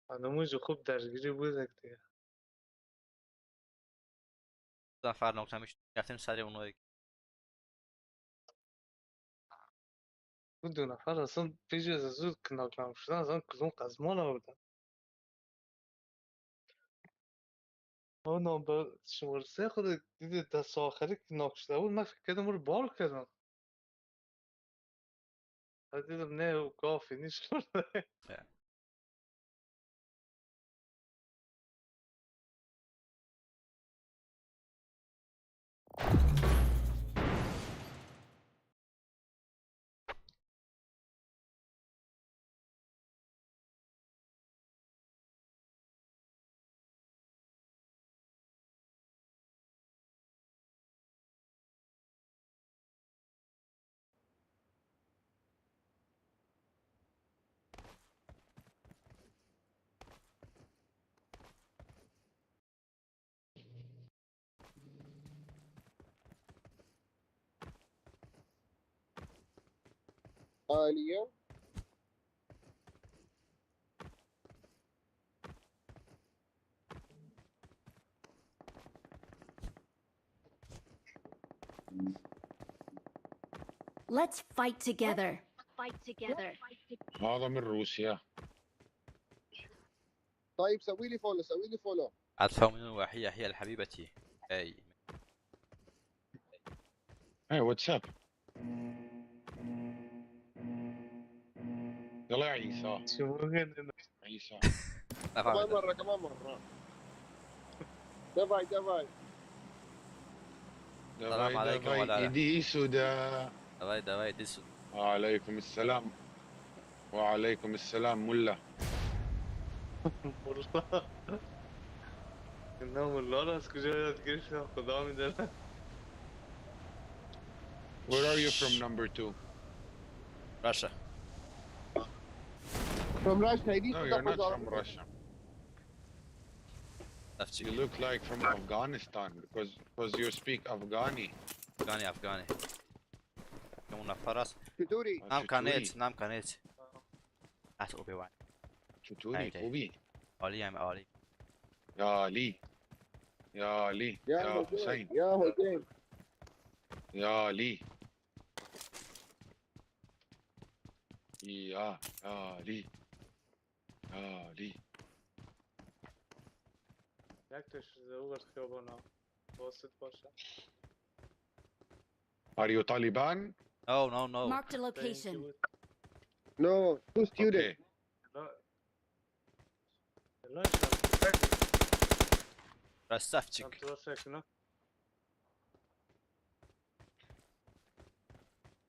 آدموج خوب درگیری بود دیگه. نفر نکته میشه رفتیم سر اونایی. اون دو نفر اصلا پیش از زود کنار شدن اصلا کدوم قزمان آوردن. اون به شماره 3 خود دیده دست آخری که ناک شده بود من فکر کردم رو بار کردم. بعد دیدم نه او کافی نیست شده. عالية. Let's fight together. Fight together. هذا من روسيا. طيب سوي لي follow، سوي لي follow. أدفع من وحية هي لحبيبتي. اي Hey, what's up? يلا يا عيسى. عيسى. كمان مرة كمان مرة. давай давай. السلام عليكم ولا иди сюда. давай давай иди сюда. وعليكم السلام. وعليكم السلام ملا. نه ملا رو از کجا یاد گرفتم خدا میدونه. Where are you from number 2? Russia. From Russia. No, you're not from Russia. You look like from Afghanistan because you speak Afghani. Afghani, Afghani. چطوری؟ نام کنیت، نام کنیت. از اوبی وان. چطوری؟ خوبی؟ عالی هم عالی. یا علی. یا علی. یا حسین. یا حسین. یا علی. یا علی. یا علی. یک تا شده او بر خیابانا واسط باشه. Are you Taliban? No, no, no. Marked a location. No, two students. Красавчик.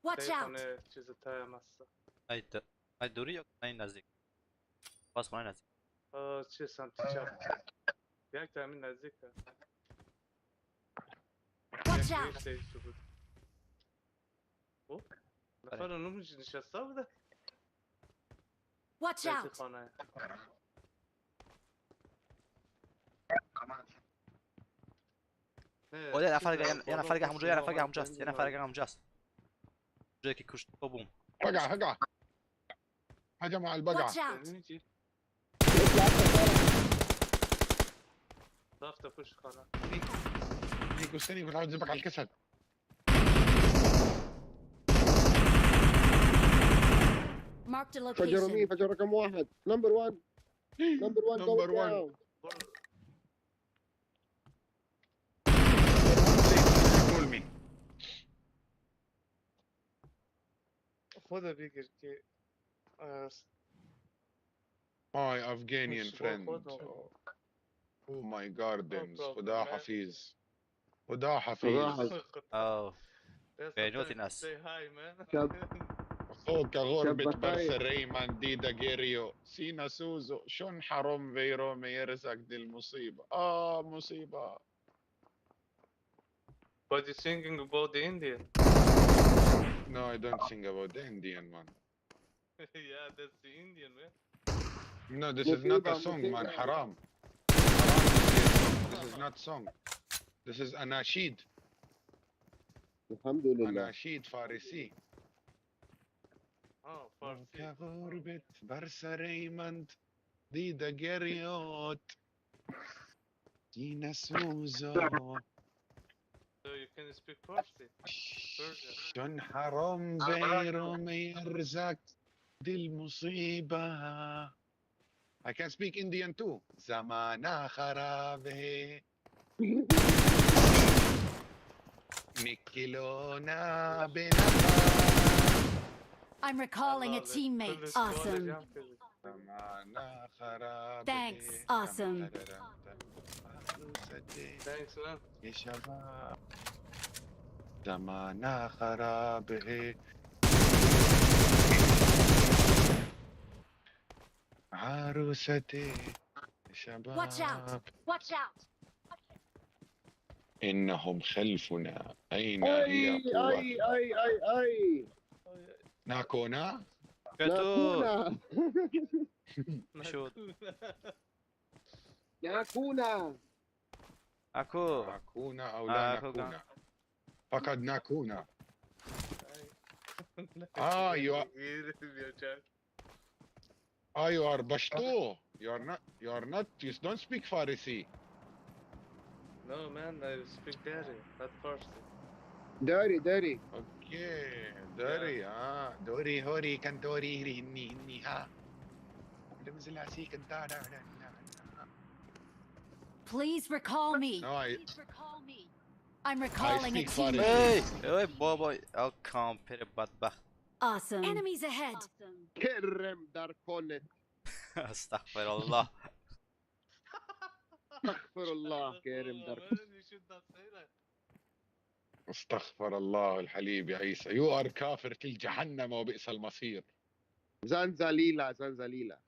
Watch out. ای دوری یا نه نزدیک؟ باز خونه نزدیک. چه سمت چپ؟ یک تا همین نزدیک. Watch out. نفر اونم نشسته بوده. Watch out. یه نفر یه نفر همونجا یه نفر همونجاست یه نفر همونجاست. جایی که کشت بوم. بقعة بقعة. هجم على البقعة. Watch out. رفت پشت خانه. نيكو استني، كنت عاوز ازبك على الكسل. Marked a فجروا مين؟ location. فجر رقم واحد، number 1، number 1. Number one. Call me. خدا بگیر که My Afghanian مش friend. خدا. Oh my gardens. No problem, خدا man. حفيظ، خدا حفيظ. خدا حفيظ. Oh, That's بينوتي not ناس. Say hi, man. اخوك غربة. شبكاية. برسريمان ديدا جيريو سينا سوزو شون حرم فيرو ميرزك، دي المصيبة، مصيبة. But you thinking about the Indian? No, I don't think about the Indian man. Yeah, that's the Indian, man. No, this is not a مصيبة، song, man. مصيبة. حرام حرام to say song. This is not song. This is أناشيد. الحمد لله. أناشيد فارسي. Oh, Farsi. كغربة برسريمند ديدا جيريوت سينا سوزو So you can speak Farsi. Persian. شن حرام بيرو ميرزك، دي المصيبة. I can speak Indian too. زمانة خرابه نيكيلونا بنفا. I'm recalling a I love it. teammate. كل سؤال Awesome. جمع كده. زمانة خرابه. Thanks. Awesome. Thanks, man. يا شباب، زمانة خرابه، عروستي يا شباب. Watch out. Watch out. إنهم خلفنا، أين هي اي اي قوتنا؟ اي اي اي. ناكونا. كتو. ناكونا. شو؟ ناكونا. اكو. ناكونا أو لا؟ آه، ناكونا، فقد ناكونا. You are Pashto. You are not, you are not, you don't speak Farsi. No, man, I speak Dari, not Farsi. داري داري. Okay, دوري، دوري هوري كان دوري هري هني هني ها. لمزلاسي كنتانا. Please recall me. No, I Please recall me. I'm recalling a speak teammate. Farsi. ای ای بابا، او کامپر بدبخت. Awesome. Enemies ahead. كرم دار كونت. استغفر الله. استغفر الله، كرم دار. Man, you should not say that. استغفر الله الحليب يا عيسى، you are كافر في جهنم وبئس المصير. زنزليلا زنزليلا.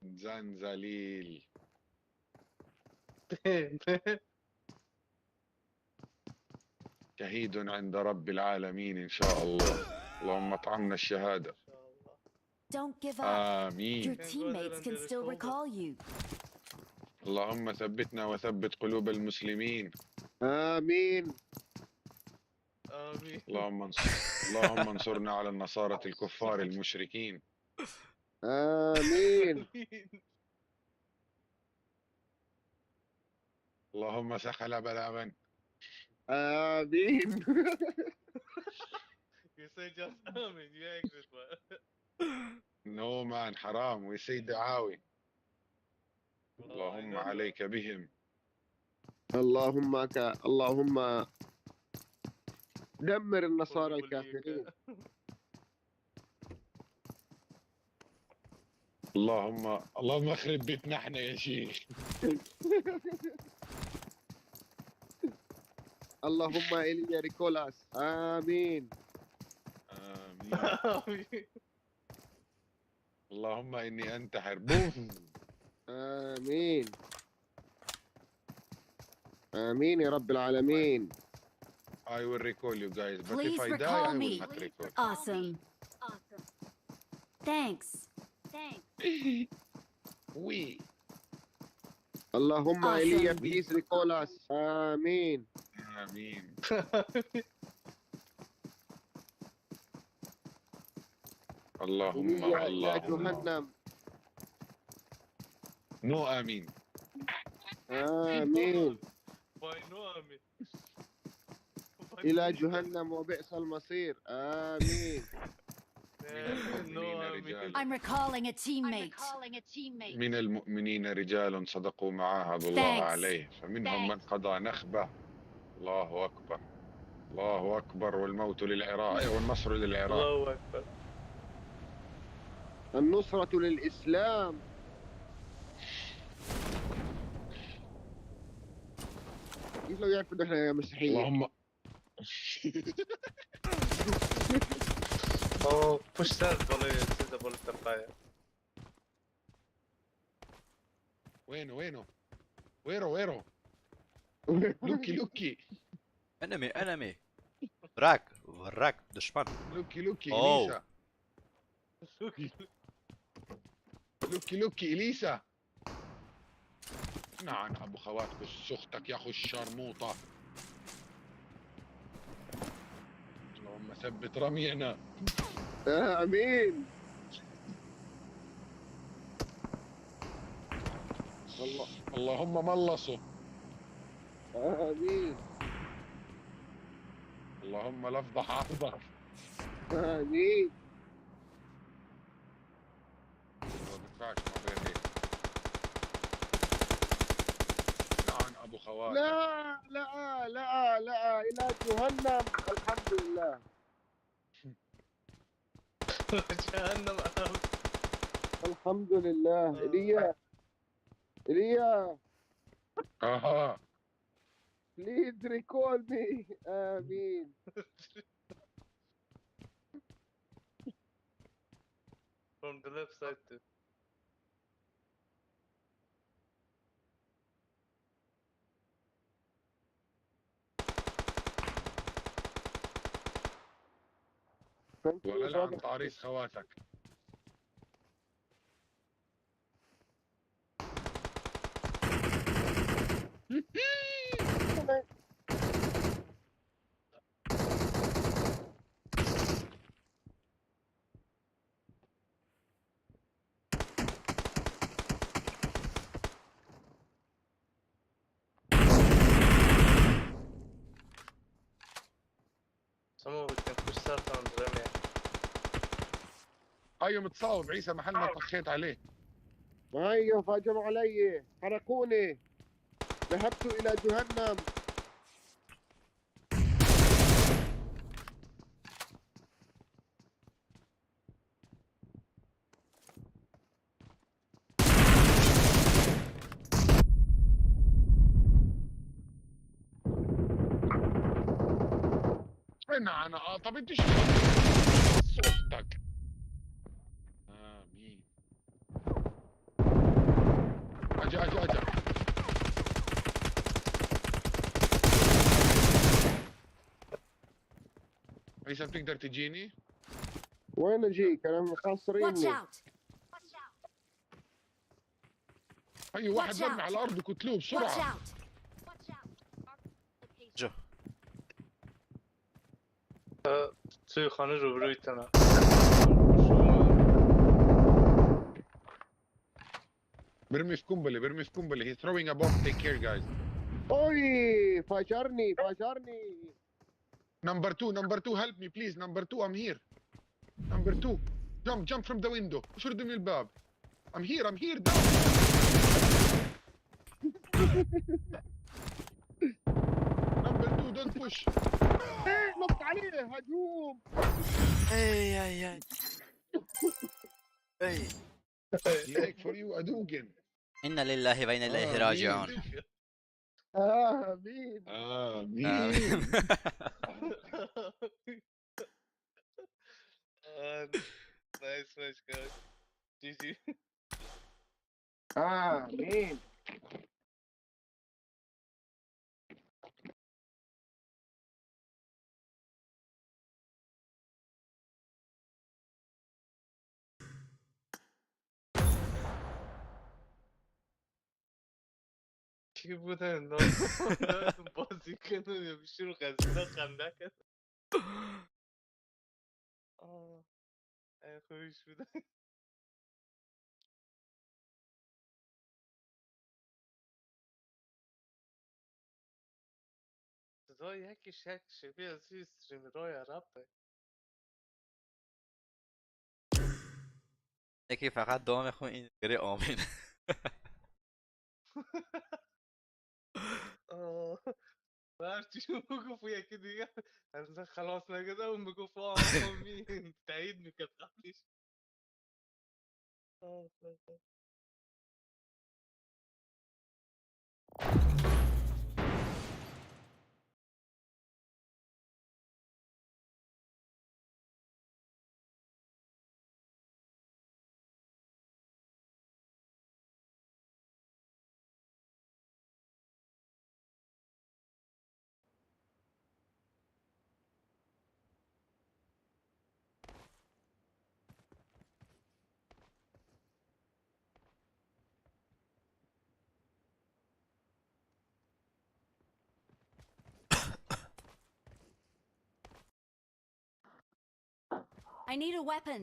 زنزليل. شهيد عند رب العالمين إن شاء الله، اللهم اطعمنا الشهادة. Don't give up. Your آمين. teammates can still recall you. اللهم ثبتنا وثبت قلوب المسلمين. امين. آمين. اللهم انصر، اللهم انصرنا على النصارى الكفار المشركين. امين. اللهم سخل بلاغا. امين. You say just آمين, you exit, man. No man، حرام، we say دعاوي. اللهم عليك بهم. اللهم اللهم دمر النصارى الكافرين. اللهم اللهم اخرب بيتنا احنا يا شيخ. اللهم ايليا recall us، امين. آمين. اللهم اني انتحر، بوف. امين امين يا رب العالمين. I will recall you guys, but Please if I die, recall I will me. not recall. Awesome. Thanks. Thanks. We. اللهم Awesome. ايليا please recall us، امين. آمين. اللهم ايليا الى اللهم جهنم. No آمين. آمين. وينو آمين؟ إلى جهنم وبئس المصير. آمين. من المؤمنين رجال I'm recalling a teammate. من المؤمنين رجال صدقوا ما عاهدوا الله Thanks. عليه، فمنهم من قضى نخبه. الله أكبر، الله أكبر، والموت للعراق والنصر للعراق. الله أكبر. النصرة للإسلام. كيف لو يعرفوا إن احنا مسيحيين؟ اللهم اوه، push سر بالای چیز، بالا تپه. وينه وينه؟ ويرو ويرو؟ لوكي لوكي. Enemy, enemy. Враг, враг, душман. لوكي لوكي. أوه. اليسا، لوكي لوكي، اليسا. نعم، ابو خواتك، سختك يا اخو الشرموطه. اللهم ثبت رمينا. آمين. الله. اللهم ملصه. آمين. اللهم لفظ عرضك. آمين. ما بينفعش مع غير هيك. نعم، ابو خواتك. لا لا لا لا، إلى جهنم. الحمد لله. جهنم. الحمد لله. إيليا، إيليا. اها. Please recall me. آمين. From the left side too. Thank you, ولا لعن brother. تعريس خواتك. Someone we can push start on رمية. ايوه، متصاوب عيسى محل ما طخيت عليه. هيا، فهجموا علي، حرقوني، ذهبت إلى جهنم. انا طب انت شو صوتك؟ امين. اجا اجا اجا. عيسى، بتقدر تجيني؟ وين اجيك؟ انا Watch مخاصريني. out! ايوه، واحد Watch مرمي out. على الارض، قتلوه Watch بسرعه. out! جو. توی خانه روبرویتنم. برمي في قنبله، برمي في قنبله. He's throwing a bomb. Take care, guys. اوي، فجرني فجرني. Number 2, number 2, help me please. Number 2, I'm here. Number 2, jump, jump from the window. شرد من الباب. I'm here, I'm here, down. Number 2, don't push. إيه، نط عليه هجوم. اي اي اي اي. Like for you ادوجن. انا لله وانا اليه راجعون. امين. امين. Nice match, guys. GG. امين. کی بودن؟ بازی کنم شروع قضیه خنده کرد. آه، خوبیش بودن. صدای یکی شک شبیه از این استریمرهای عربه. یکی فقط دعا میخون این گره آمین. آه. هرچی بگفت یکی دیگه اصلا خلاص نگده اون بگفت آمین تایید میکرد قبلش. آه، آه. I need a weapon.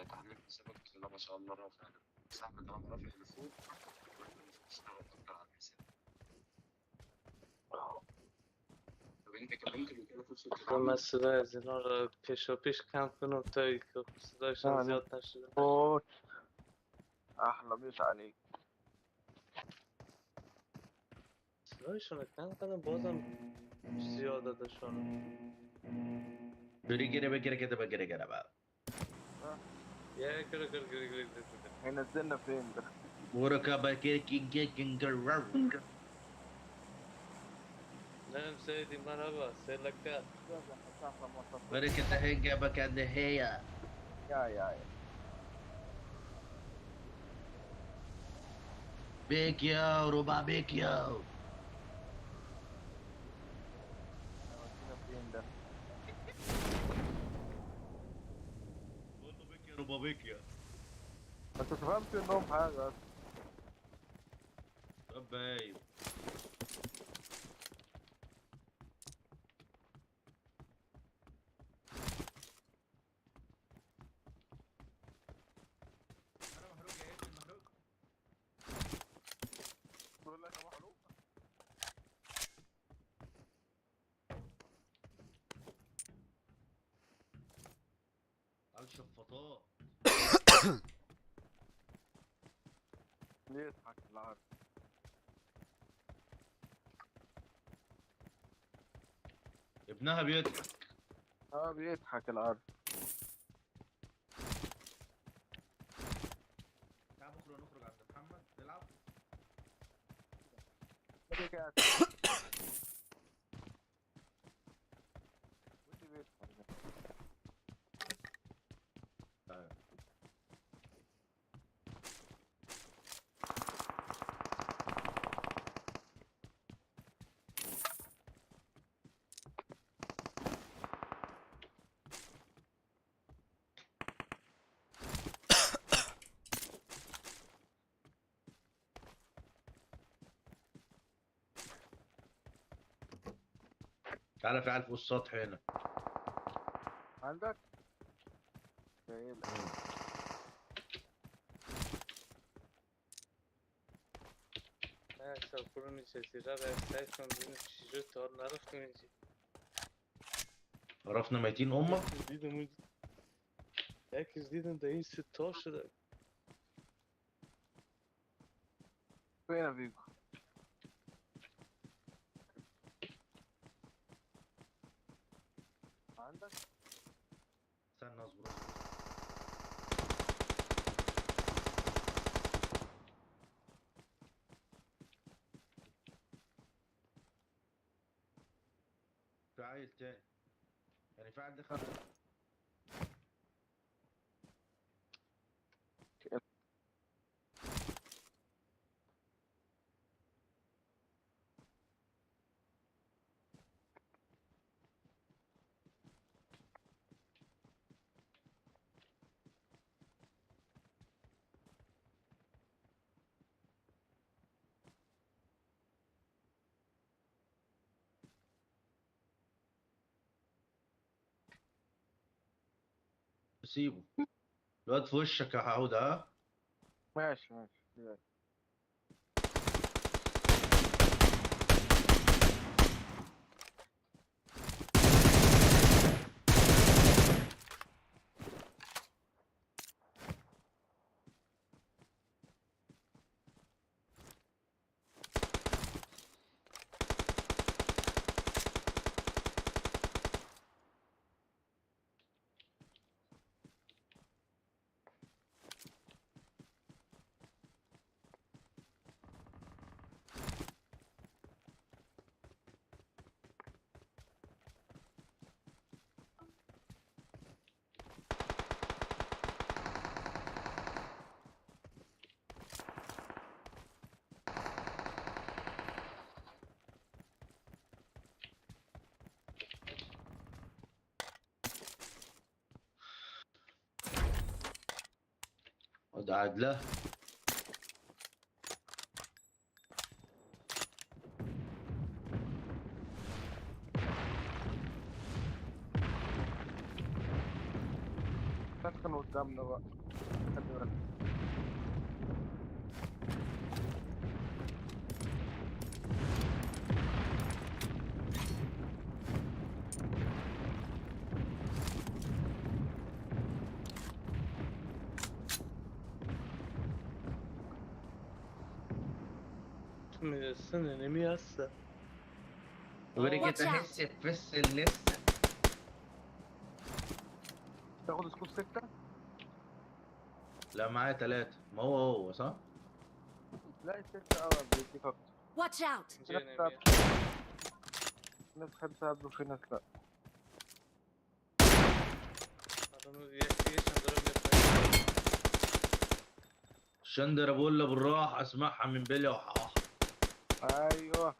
تعمل حسابك بسم الله ما شاء الله رافع سهم ده رافع لفوق وانت المفروض تشتغل اكتر على الحساب. طب انت كلمت قبل كده فرصة خب من صدای از اینا رو پیش و پیش کم کنم تا اینکه صدایشان آه، زیاد نشده. فوت احلى مسا عليك. صدایشون رو کم کنم بازم زیاده داشون. بريجري بجري كده بجري كده بقى. یه گره گره گره گره گره گره. هينزلنا فين ده؟ وركا بكير كينج كينج. نعم سيدي مرحبا سيلك. بركة هنجا بكان هي. يا يا يا بيك يا ربع بيك يا. هيودينا فين ده؟ بيك يا ربع بيك يا. انت فهمت انهم حاجة اصلا. طب ايوه انا محروق يا ابني محروق. بقول لك يا محروق. على الشفاطات. بيضحك العرض. ابنها بيضحك. اه بيضحك العرض. تعال بكره نخرج عند محمد نلعب. كده كده. واللي بيضحك ده؟ تعال. تعالى في عيال فوق السطح هنا. عندك؟ جاي لك. من اکثر برو جزیره رو سعی کنم ببینم چجور تا حالا نرفتم اینجا. عرفنا ميتين امك. دیدم یکیش دیدم در این ستا شده. فين يا فيجو؟ عندك؟ استنى اصبر اصبر. في عيل تاني يعني في عيل دخل. سيبه الواد في وشك يا حعود. ها ماشي ماشي يلا. قعد له. سخن قدامنا بقى، خلي بالك. میرسن نمی هست. ورجعت Watch out. احس بس لسه. تاخد scope 6. لا معايا 3، ما هو هو صح؟ لا الستة بيديك اكتر. Watch out! في ناس ناس بتحب تلعب وفي ناس لا. شندر بقول بالراحة اسمعها من بلي وحاح. ايوه.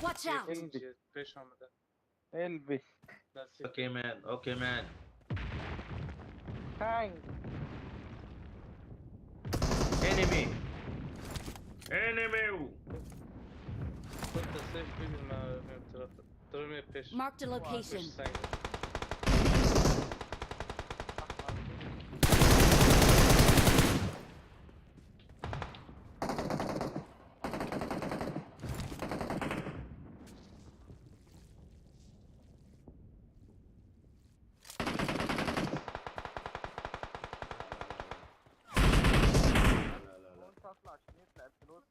Watch out! البس. okay man، okay man. thank. enemy enemy. Marked a location. لا لا لا. انت اطلع عشان يطلع الفلوس.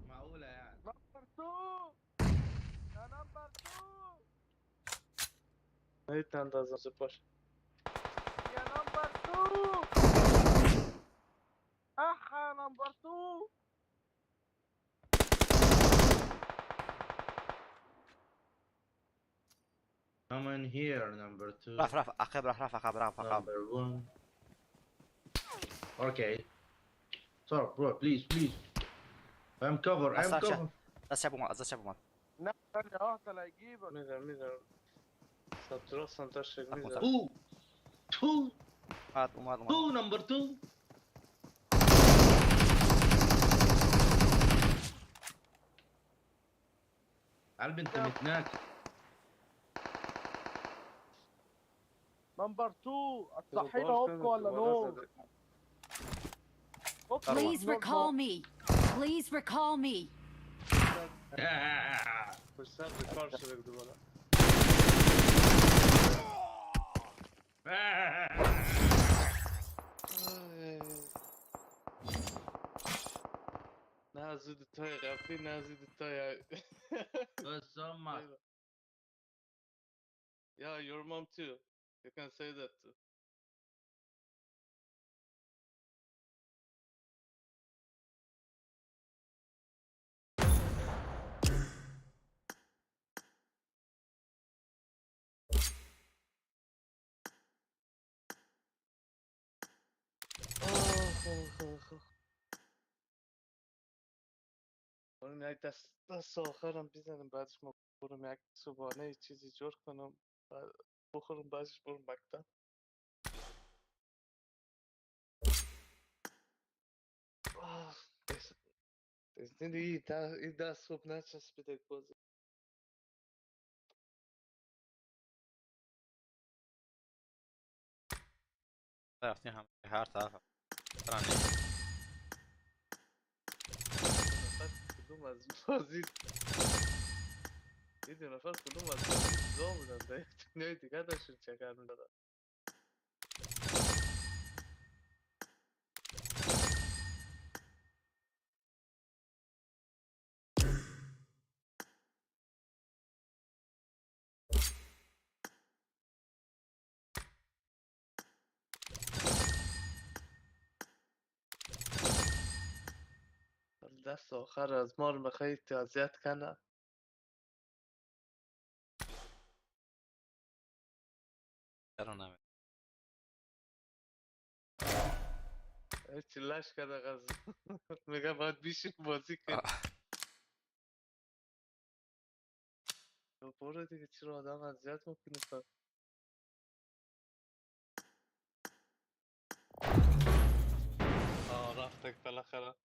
معقولة يعني؟ number 2 يا number 2 يا number 2. احا number 2. Come in here number 2. رف رف عقب، رف رف عقب، رف عقب. Number 1. Okay. Sorry bro, please please. I'm cover, I'm cover. دست اومد، دست اومد. نه ثانية واحدة لا يجيبك. میدونم میدونم. 2 2 اومد اومد اومد. 2 number 2. قلبي انت متناك. number 2 هتصحينا هوك ولا no؟ Please recall me. Please recall me. نه زود تای قبلی، نه زود تای. بس امك. Yeah, your mom too. You can say that too. برم یک دست آخرم بزنم، بعدش ما برم یک صبحانه چیزی جور کنم بخورم، بعدش برم مکتب. این دست صبح نچسبیده بازی. رفتیم هم هر طرف. کدوم از بازی یه دو نفر کدوم از بازی جدا بودن، در یک دنیای دیگه داشتون چکر میدادن. دست آخر از ما رو میخوایی اذیت کنه. چرا نمی هیچی لش کرده قضیه. میگه باید بیشیم بازی کنیم. برو دیگه چرا آدم اذیت میکنی تا آه رفتک بالاخره.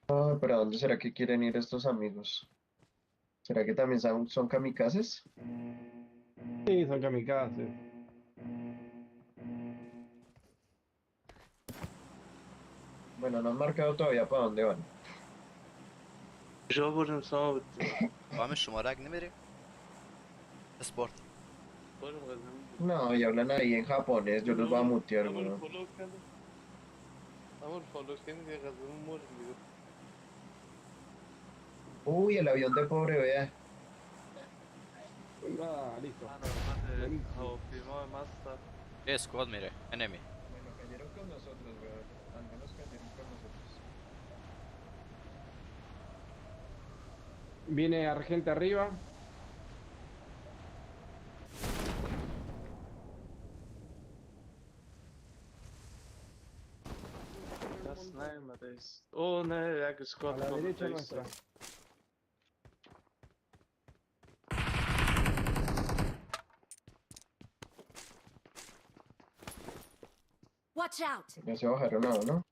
Ah, pero ¿a dónde será que quieren ir estos amigos? ¿Será que también son kamikazes? Sí, son kamikazes. Bueno, no han marcado todavía para dónde van. کجا بریم سام؟ با همین شمارک نمیریم اسپورت. بریم قدیم. No, y hablan ahí en japonés, yo los voy a mutear, همون weón. فالو کنیم، همون فالو کنیم دیگه، قدیم مریم دیگه. Uy, el avión de pobre, vea. Ah, listo. من آمد هواپیما مستم. یه اسکواد میره انمی. Bueno, cayeron con nosotros, weón. Al menos cayeron con nosotros. Viene Argenta arriba. دست نیومده ایست. او نه، یک A اسکواد la derecha کامل ایست. nuestra. Watch out! Ya se bajaron a uno.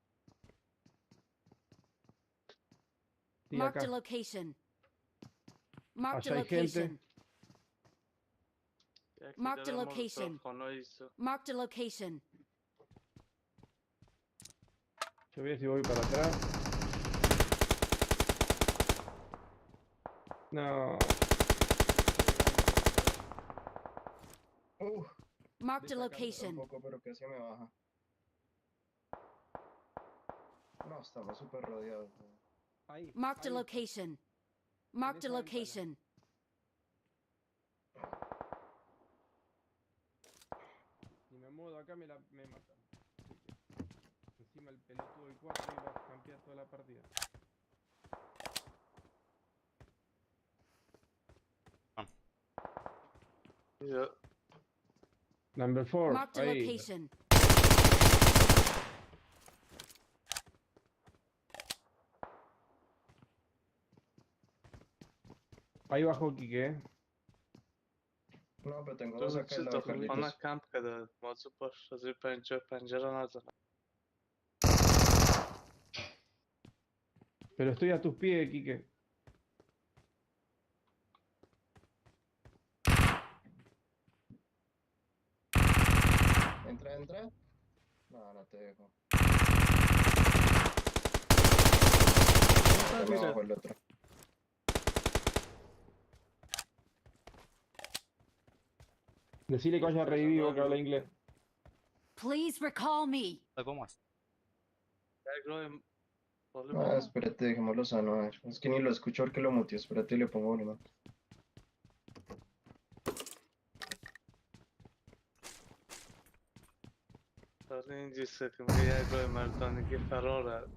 Sí, Marked acá. a location. Marked a Allá hay gente. location. یکی Marked a داره مال location. خانه ایست. Marked a location. Yo voy a ver si voy para atrás. No. Uf, Marked a un location. poco, pero casi me baja. No, estamos súper rodeados, weón. Ahí. Marked a ahí. location. Marked a esa ventana. location. Si me muevo de acá me matan. Así que, encima el pelotudo del 4 iba a campear toda la partida. یا Number 4. Marked a Ahí. location. Ahí bajó Quique, eh. No, pero tengo dos تو acá چیز al lado, داخل خانه Carlitos. کمپ کرده مواظب باش از این پنجره نزن. Pero estoy a tus pies, Quique. Entra, entra. No, no te dejo. Ya me bajó el otro. Decile que vaya revivo que habla inglés. Please recall me. با ماست. یک راه بالا Ah, برو. espérate, dejémoslo sano. A ver. Es que ni lo escucho porque lo muteo. Espérate y le pongo volumen. داره اینجا که میگه یک راه مردانگی فراره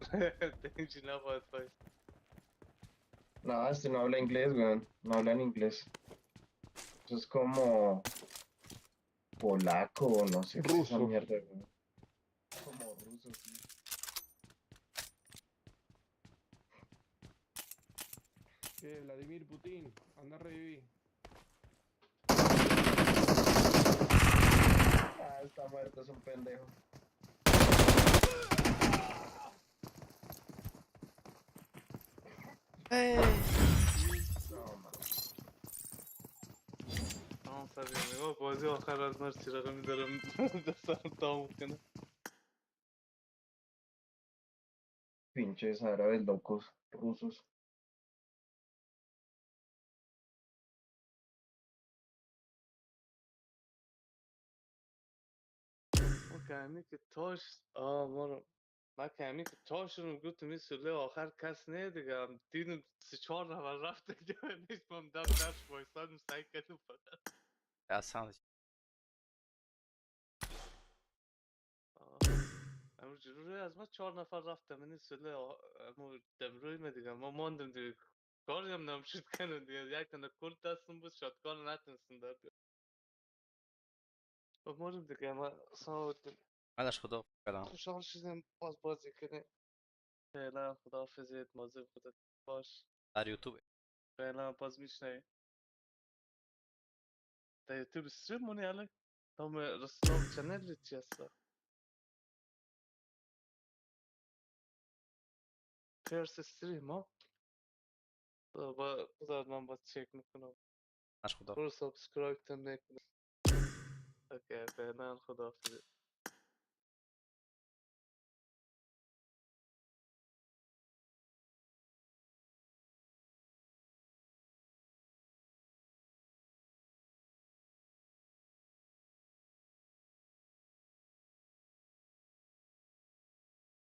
اینجا نباید باید. No, este no habla inglés, weón. No habla en inglés. Eso es como polaco o no sé qué es esa Ruso. mierda, weón. Como ruso, sí. Che, Vladimir Putin, anda a revivir. Ah, está muerto, es un pendejo. No, man. آفرین نگاه بازی آخر از من چراغ میدارم دستم تمام کنه. Pinches árabes locos, rusos. ما کمی که تاش آه ما رو من کمی که تاشون گفتم این سوله آخر کس نه دیگه هم دیدم سه چهار نفر رفت دیگه نیست من دم درش وایسادم سعی کردم فقط. اصلا آه. امروز جلوی از ما چهار نفر رفتم این سوله امو دم روی ما دیگه ما ماندم دیگه کاری هم نمیشد کنم دیگه یک تنه کل دستم بود شاتگان نتونستم در بیارم. خب مارم دیگه ما ساعت علاش خدا فعلا خوشحال شدیم باز بازی کنیم فعلا خداحافظت مواظب خودت باش در یوتیوب فعلا باز میشنویم در یوتیوب stream مونی الان نام رسام channel چی هست first stream ها با بذار من باز چک میکنم علاش خدا برو subscribe تون میکنم okay فعلا خداحافظ.